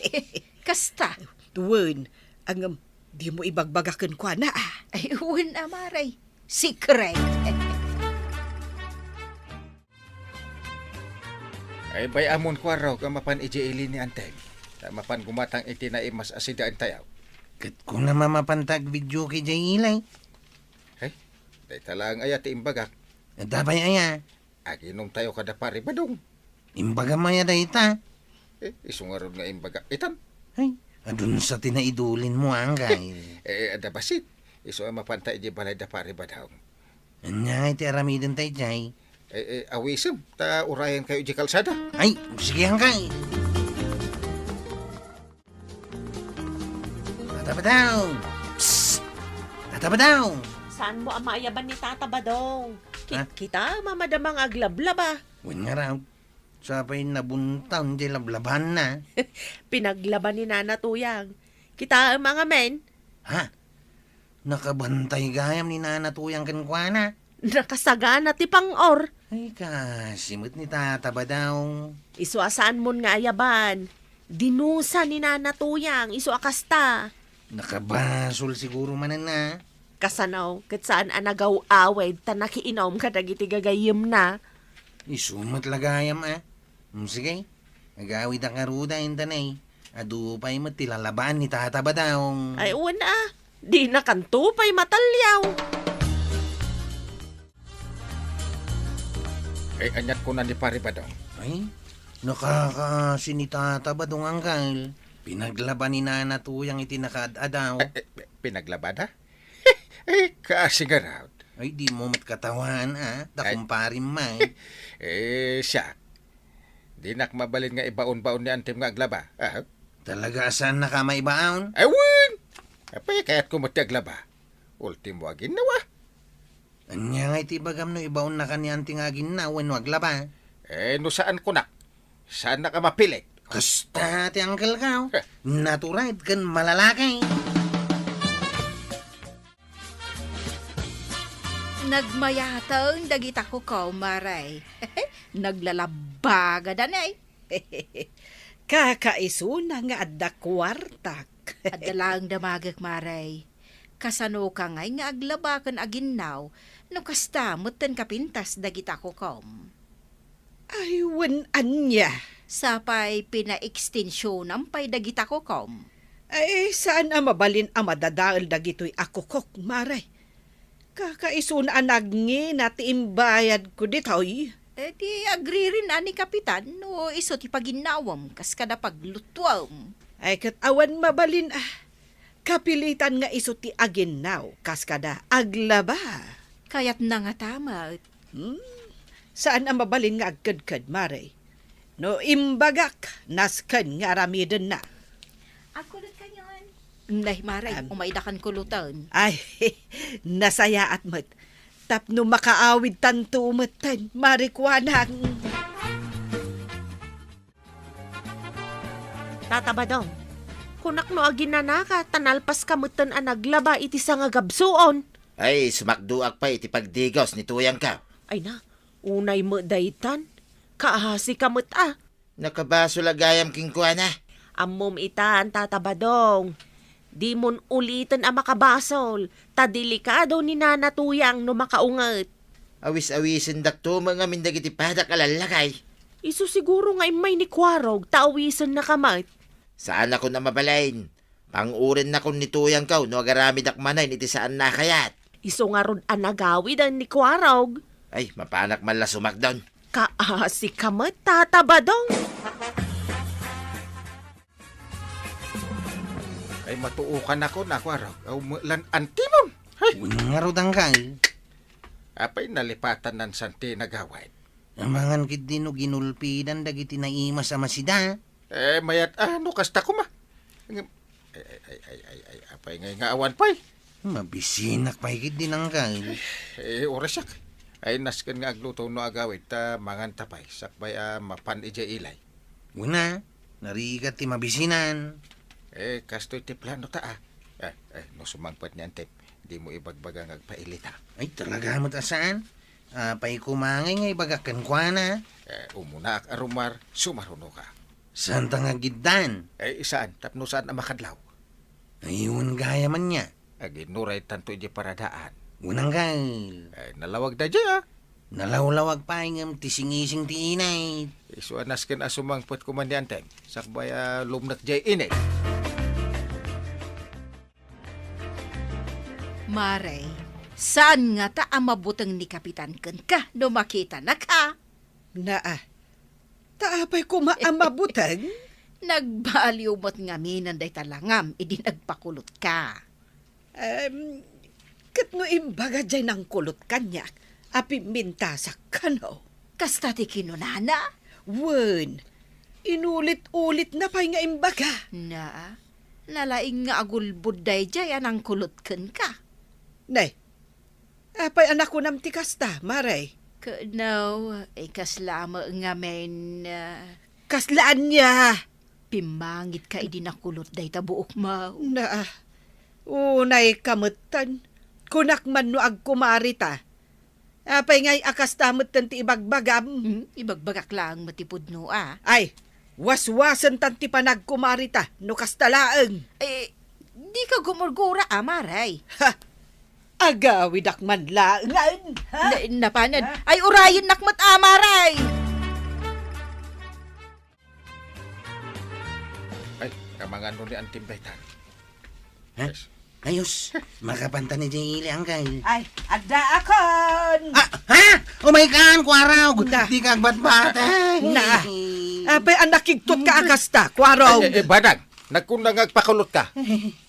kasta. Wen, ngem, dimo ibagbaga kenkuana, ah. Ay, wen a, Mare. Secret. Ay, bay-amon kuarog a mapan idiay ili ni Anteng. Ta mapan gumatang iti naimas a sidaentayo. Ket kunam a mapanta agvideoke idiay ili. Ay, dayta laeng aya ti imbagak. Adda pay aya? Aginomtayo kada Pari Badong. Imbagam aya dayta? Eh, isu ngarud nga imbagak itan. Ay, adun sa ti naidulinmo, Uncle. Eh, adda bassit. Isu a mapanta idiay balay da Pari Badong. Ania ngay ti aramidenta idiay? Eh, eh, awisem, ta urayankayo idiay kalsada. Ay, sige, Uncle. Tata Badong! Psst! Tata Badong! Saanmo a maayaban ni Tata Badong? Ki-, Ha? Kita, mamadama nga aglablaba. Wen ngarud. Sa pay nabuntaw ti lablabanna. Pinaglaba ni Nana Tuyang. Kitaem a ngamin. Ha? Nakabantay gayam ni Nana Tuyang kenkuana. Nakasagana ti pang-or. Ay, kasi met ni Tata Badong. Isu a saanmon nga ayaban. Dinusa ni Nana Tuyang, isu a kasta. Nakabasol siguro manen a. Kasano, ket saan a nagaw-awid ta nakiinom kadagiti gagayyemna. Isu met la gayam a. Mm, sige. Agawidak ngarud a intanay. Adu pay met ti lalabaan ni Tata Badong. Ay, wen a. Dinakanto pay mataliaw. Ay, aniat kuna ni Pari Badong? Ay, nakakaasi ni Tata Badong, Uncle. Pinaglaba ni Nana Tuyang iti nakaad-adaw. Eh, eh, pinaglabada? Eh, kaasi ngarud. Ay, dimo met katawaan, a. Ay. Dakumparim, may. Eh, siak. Dinak mabalin nga ibaon-baon ni Antim nga aglaba. Ah? Talaga a saannaka a maibaon? Ay, wen! Apay, kayatko met ti aglaba. Ultimo, aginnaw a. Ania nga iti ibagam no ibaonnaka ni Anti nga aginnaw wenno aglaba? Eh, no saan kunak, saannak a mapilit. Kasta ti uncle ka, oh. Heh. Natural ken malalaki. Nagmayateng dagita kukom, Mare. Naglalabagada ne. Kakaisuna nga adda kuartak. Adda laeng damagek, Mare. Kasanoka ngay nga aglaba ken aginnaw no kasta metten kapintas dagita kukom? Ay, wen ania? Sapay pinaekstensionam pay dagita kukom. Ay, saan a mabalin a madadael dagitoy a kukok, Mare. Kakaisuna a nagngina ti imbayadko ditoy. Eh, di agririn a ni Kapitan no isu ti paginnawam kas kada paglutuam. Ay, ket awan mabalin a. Kapilitan nga isu ti aginnaw kas kada aglaba. Kayatna ngata met. Hmm? Saan a mabalin nga agkedked, Mare. No imbagak, nasken nga aramidenna. Agkulot kanyon. Nay, Mare, Am. Umaydakan kulutan. Ay, nasayaat met. Tapno makaawid tanto metten, Mare, kuanak. Tata Badong, kunak no aginanaka, ta nalpaska metten a naglaba iti sangagabsuon. Ay, sumakduak pay iti pagdigos ni tuyangko. Ay na, unay met daytan. Kaasika met a. Nakabasol a gayam kenkuana. Ammom itan, Tata Badong. Dimon uliten a makabasol, ta delikado ni Nana Tuyang no makaunget. Awis-awisendakto met ngamin dagiti padak a lallakay. Isu siguro nga immay ni Kuarog ta awisennaka met. Saanakon a mabalin. Pangurennakon ni Tuyangko no agaramidak manen iti saanna a kayat. Isu ngarud a nagawiden ni Kuarog. Ay, mapanak man la sumakdon. Kaasika met, Tata Badong. Ay, matuokanakon a Kuarog. Aw, lan antimon. Hay! Wen ngarud, Angkal. Apay nalipatan nan santi nagawid? Amangan ketdi no ginulpidan dagiti naimas a masida. Eh, mayat, ah, no kasta koma. Ngem, ay, ay, ay, ay, ay, ay, apay ngay nga awan pay? Mabisinak pay ketdi, Angkal. Eh, orasak. Ay, nasken nga agluto no agawid ta manganta pay. Sakbay a mapan idiay ilay. Wen a, narigat ti mabisinan. Eh, kastoy ti plano ta, ah. Eh, eh, no sumangpet ni Antep, dimo ibagbaga nga agpailita. Ay, talaga met a saan? Apay koma ngay nga ibagak kenkuana? Eh, umunaak a rummuar, sumarunoka. Saanta nga agiddan? Eh, saan, tapno saan a makadlaw. Ay, wen gayam ania. Aginuray tanto iti paradaan. Wen, Angkal. Eh, nalawag daydiay, ah. Nalawlawag pay ngem ti singising ti init. Isu a nasken a sumangpet koma ni Antep, sakbay a lumnek diay init. Mare, saan ngata a mabuteng ni Kapitan kenka no makitanaka? Naa, ta apay koma a mabuteng? Nagbaliw met ngaminen dayta langam idi nagpakulotka. Em, ket no imbaga diay nangkulot kaniak a pimmintasak kano? Kasta ti kinunana? Wen, inulit-ulitna pay nga imbaga. Naa, nalaing nga agulbod daydiay a nangkulot kenka. Nay, apay a nakunam ti kasta, Mare? Ket no, ikasla met ngamin, ah, Kasla ania? Pimmangitka idi nakulot dayta buokmo. Naa, unayka metten. Kunak man no agkumarita. Apay ngay a kasta metten ti ibagbagam? Hmm, ibagbagak laeng met ti pudno a. Ay, waswasentan ti panagkumarita no kasta laeng. Eh, dika gumurgura a, Mare. Ha! Agawidak man laengen, ha? Na-, napanen. Ha? Ay, urayennak met a, Mare. Ay, kamangan no ni Antep daytan. Ha? Yes. Ayos. Makapantan ni Jay Ili, Angkal. Ay, addaakon! Ah, ha? Umay kaan, Kuarog! Da. Dika agbatbatay! Na. Apay a nakigtotka a kasta, Kuarog? Ay, eh, eh, Badang, nagkunam nga agpakulotka.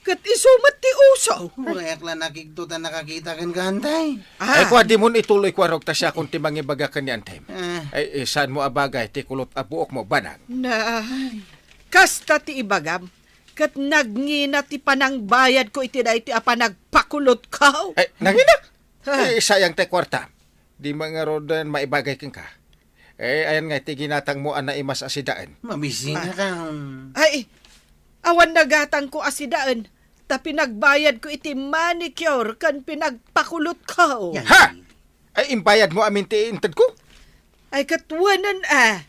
Ket isu met ti uso. Uray ak la nakigtot a nakakita kenka, Antay. Ah. Ay, kua, dimon ituloy, Kuarog, ta siakon ti mangibaga ken ni Antay. Ah. Ay, eh, saanmo a bagay ti kulot a buokmo, Badang? Na, kasta ti ibagam, ket nagngina ti panangbayadko iti daytoy a panagpakulotko. Ay, nangina? Ha? Eh, sayang ti kuarta. Di man ngaruden maibagay kenka. Eh, ayan nga iti ginatangmo a naimas a sidaen. Mabisi Ah. nga kan. Ay, awan nagatangko a sidaen, ta pinagbayadko iti manicure ken pinagpakulotko. Yan. Ha? Ay, imbayadmo amin ti intedko? Ay, ket wenen, ah.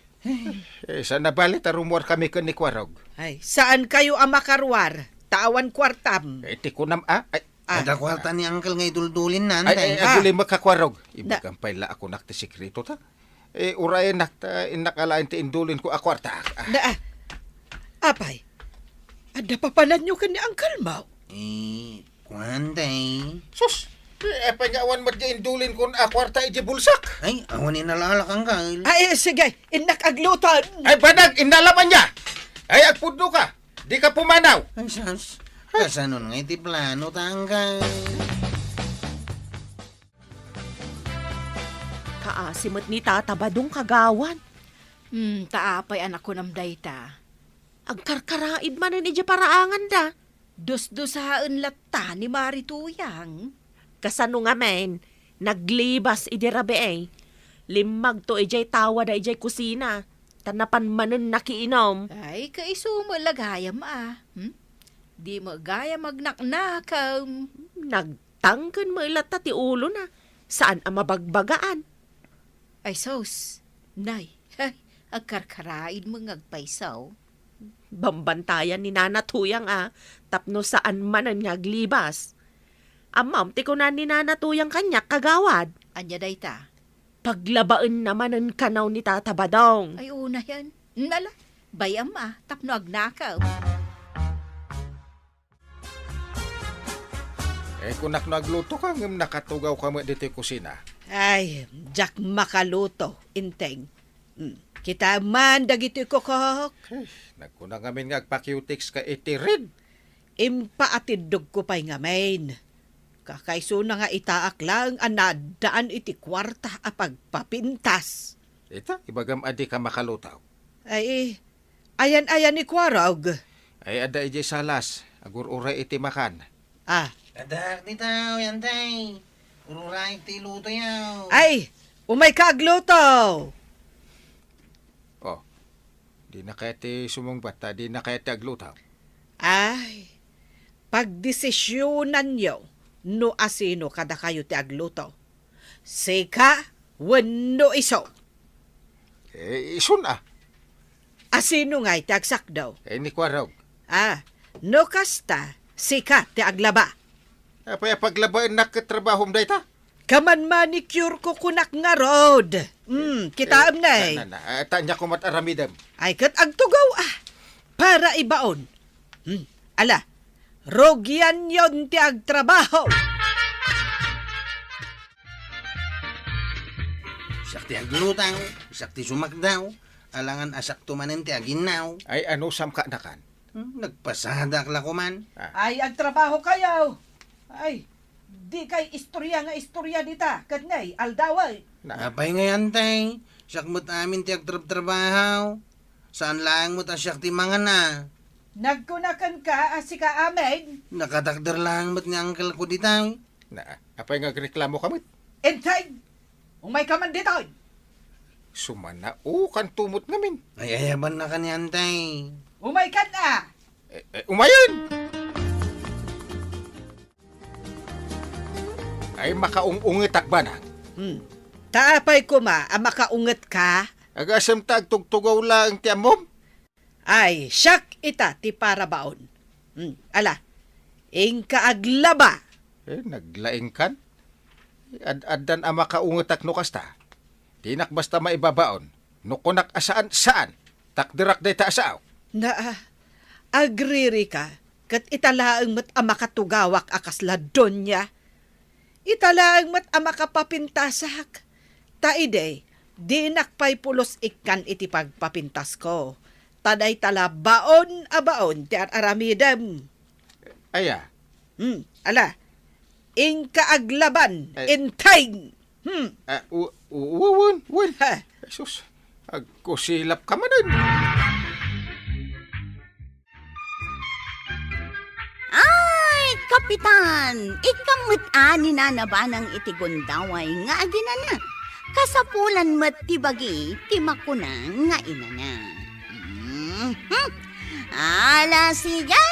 Eh, saan a bali ta rummuarkami ken ni Kuarog? Ay, saankayo a makaruar, ta awan kuartam. Eh, ti kunam, ah? Ay, Ah. Adda kuarta ni Uncle nga iduldulinna, Ay, Antay. ay, Ah. agulimek a Kuarog. Da- Ibagam pay la a kunak ti sekreto ta. Eh, urayennak ta innak alaen ti indulinko a kuarta. Ah. Da, ah. Apay, adda papananyo ken ni Uncle mo? Eh, kuan, Tay. Sus! Eh, apay nga awan met di indulinkon a kuarta iti bulsak? Ay, awan inalaalak, Uncle. Ay, eh, sige, innak agluton. Ay, banag, inalaman niya. Ay, agpudno ka. Dika pumanaw. Ay, sus. Kasanon nga iti plano ta, Uncle? Kaasi met ni Tata Badong, kagawad. Hmm, ta apay a nakunam dayta? Agkarkaraid manen idiay paraanganda. Dusdusaen latta ni Mari Tuyang. Kasano ngamin, naglibas idi rabii. Limmagto idiay tawada idiay kusina, ta napan manen nakiinom. Ay, kaisu met la gayam a. Hmm? Di met gayam agnaknakam. Nagtangken met latta ti ulona. Saan a mabagbagaan. Ay, sus. Nay, agkarkaraid met nga agpayso. Bambantayan ni Nana Tuyang a, tapno saan manen nga aglibas. Ammom ti kunan ni Nana Tuyang kaniak, kagawad? Ania dayta? paglabaenna manen kano ni Tata Badong. Ay, unayen. Nala, bay-am a, tapno agnakem. Eh, kunak no aglutoka, ngem nakatugawka met ditoy kusina. Ay, diak makaluto, Enteng. Hmm, kitaem man dagitoy kukok. Eh, nagkuna ngamin nga agpa-cutex ka iti red. Impaatiddogko pay ngamin. Kakaisuna nga itaak laeng a naaddaan iti kuarta a pagpapintas. Ita, ibagam a dika makaluto. Ay, ayan-ayan ni Kuarog? Ay, adda idiay salas, agur-uray iti makan. Ah. Adda dita, Enteng. Ururay ti lutoyo. Ay, umayka agluto. Oh, dina kayat ti sumungbat, ta dina kayat ti agluto. Ay, pagdesisyonanyo no asino kadakayo ti agluto. Sika wenno isu? Eh, isun a. Asino ngay ti agsakdo? Eh, ni Kuarog. Ah, no kasta, sika ti aglaba. Apay a paglabaennak ket trabahom dayta? Kaman manicure ko kunak ngarud. Hmm, kitaem, eh, nay. Na, na, na, ah, ta ania ko met aramidem. Ay, ket agtugaw a. Para ibaon. Hmm, ala, rugianyon ti agtrabaho. Siak ti agluto, siak ti sumakdaw, alangan a siakto manen ti aginnaw. Ay, anusam kanakan? Hmm, nagpasadak la koman. Ah. Ay, agtrabahokayo. Ay, dikay istorya nga istorya dita, ket nay, aldawen. Na. Apay ngay, Enteng, siak met amin ti agtrabtrabaho. Saan laeng met a siak ti mangana. Nagkuna kenka a sika amin? Nakatakder laeng met ni uncle ko ditay. Na, apay nga agreklamoka met? Enteng! Umayka man ditoy! Sumanaokan tumot ngamin. Ay, ayabanna kanian, tay. Umaykan a! Eh, eh, umayen! Ay, makaung-ungetak, banag. Hmm. Ta apay koma a makaungetka? Agasem ta agtugtugaw laeng ti ammom? Ay, siak ita ti parabaon. Hmm, ala, inka aglaba. Eh, naglaingkan? Ad-addan a makaungetak no kasta. Dinak basta maibabaon. No kunak a saan, saan. Takderak dayta a sao. Naa, agririka, ket ita laeng met a makatugawak a kasla donia. Ita laeng met a makapapintasak. Ta idi, dinak pay pulos ikkan iti pagpapintasko. Ta dayta la baon a baon ti ar-aramidem. Aya? Hmm, ala. Inka aglaban, eh. Intay! Hmm. Ah, u-, u-, wen, wen. Ha? Jesus, agkusilap ka manen. Ay, Kapitan! Ikam met a ni Nana Banang iti gundaway nga aginana. Kasapulan met ti bagi ti makuna nga inana. Mhm. Ala, sige!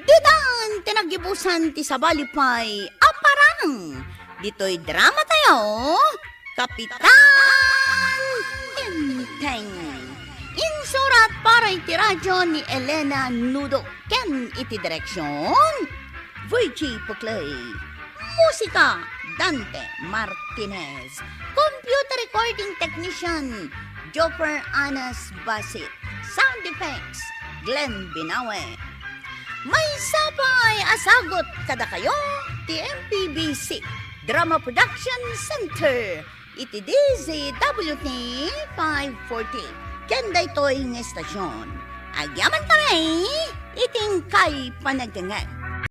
Ditan ti naggibusan ti sabali pay a parang ditoy drama tayo, Kapitan Enteng. Insurat para iti radyo ni Elena Nudo ken iti direksyon, Virgie Puclay. Musika, Dante Martinez. Computer recording technician, Jopper Anas Basit. Sound effects, Glenn Binawe. Maysa pay a sagut kadakayo ti M P B C Drama Production Center iti D Z W T five forty. Ken daytoy nga estasyon, agyaman kami iti inkay panagdengngeg.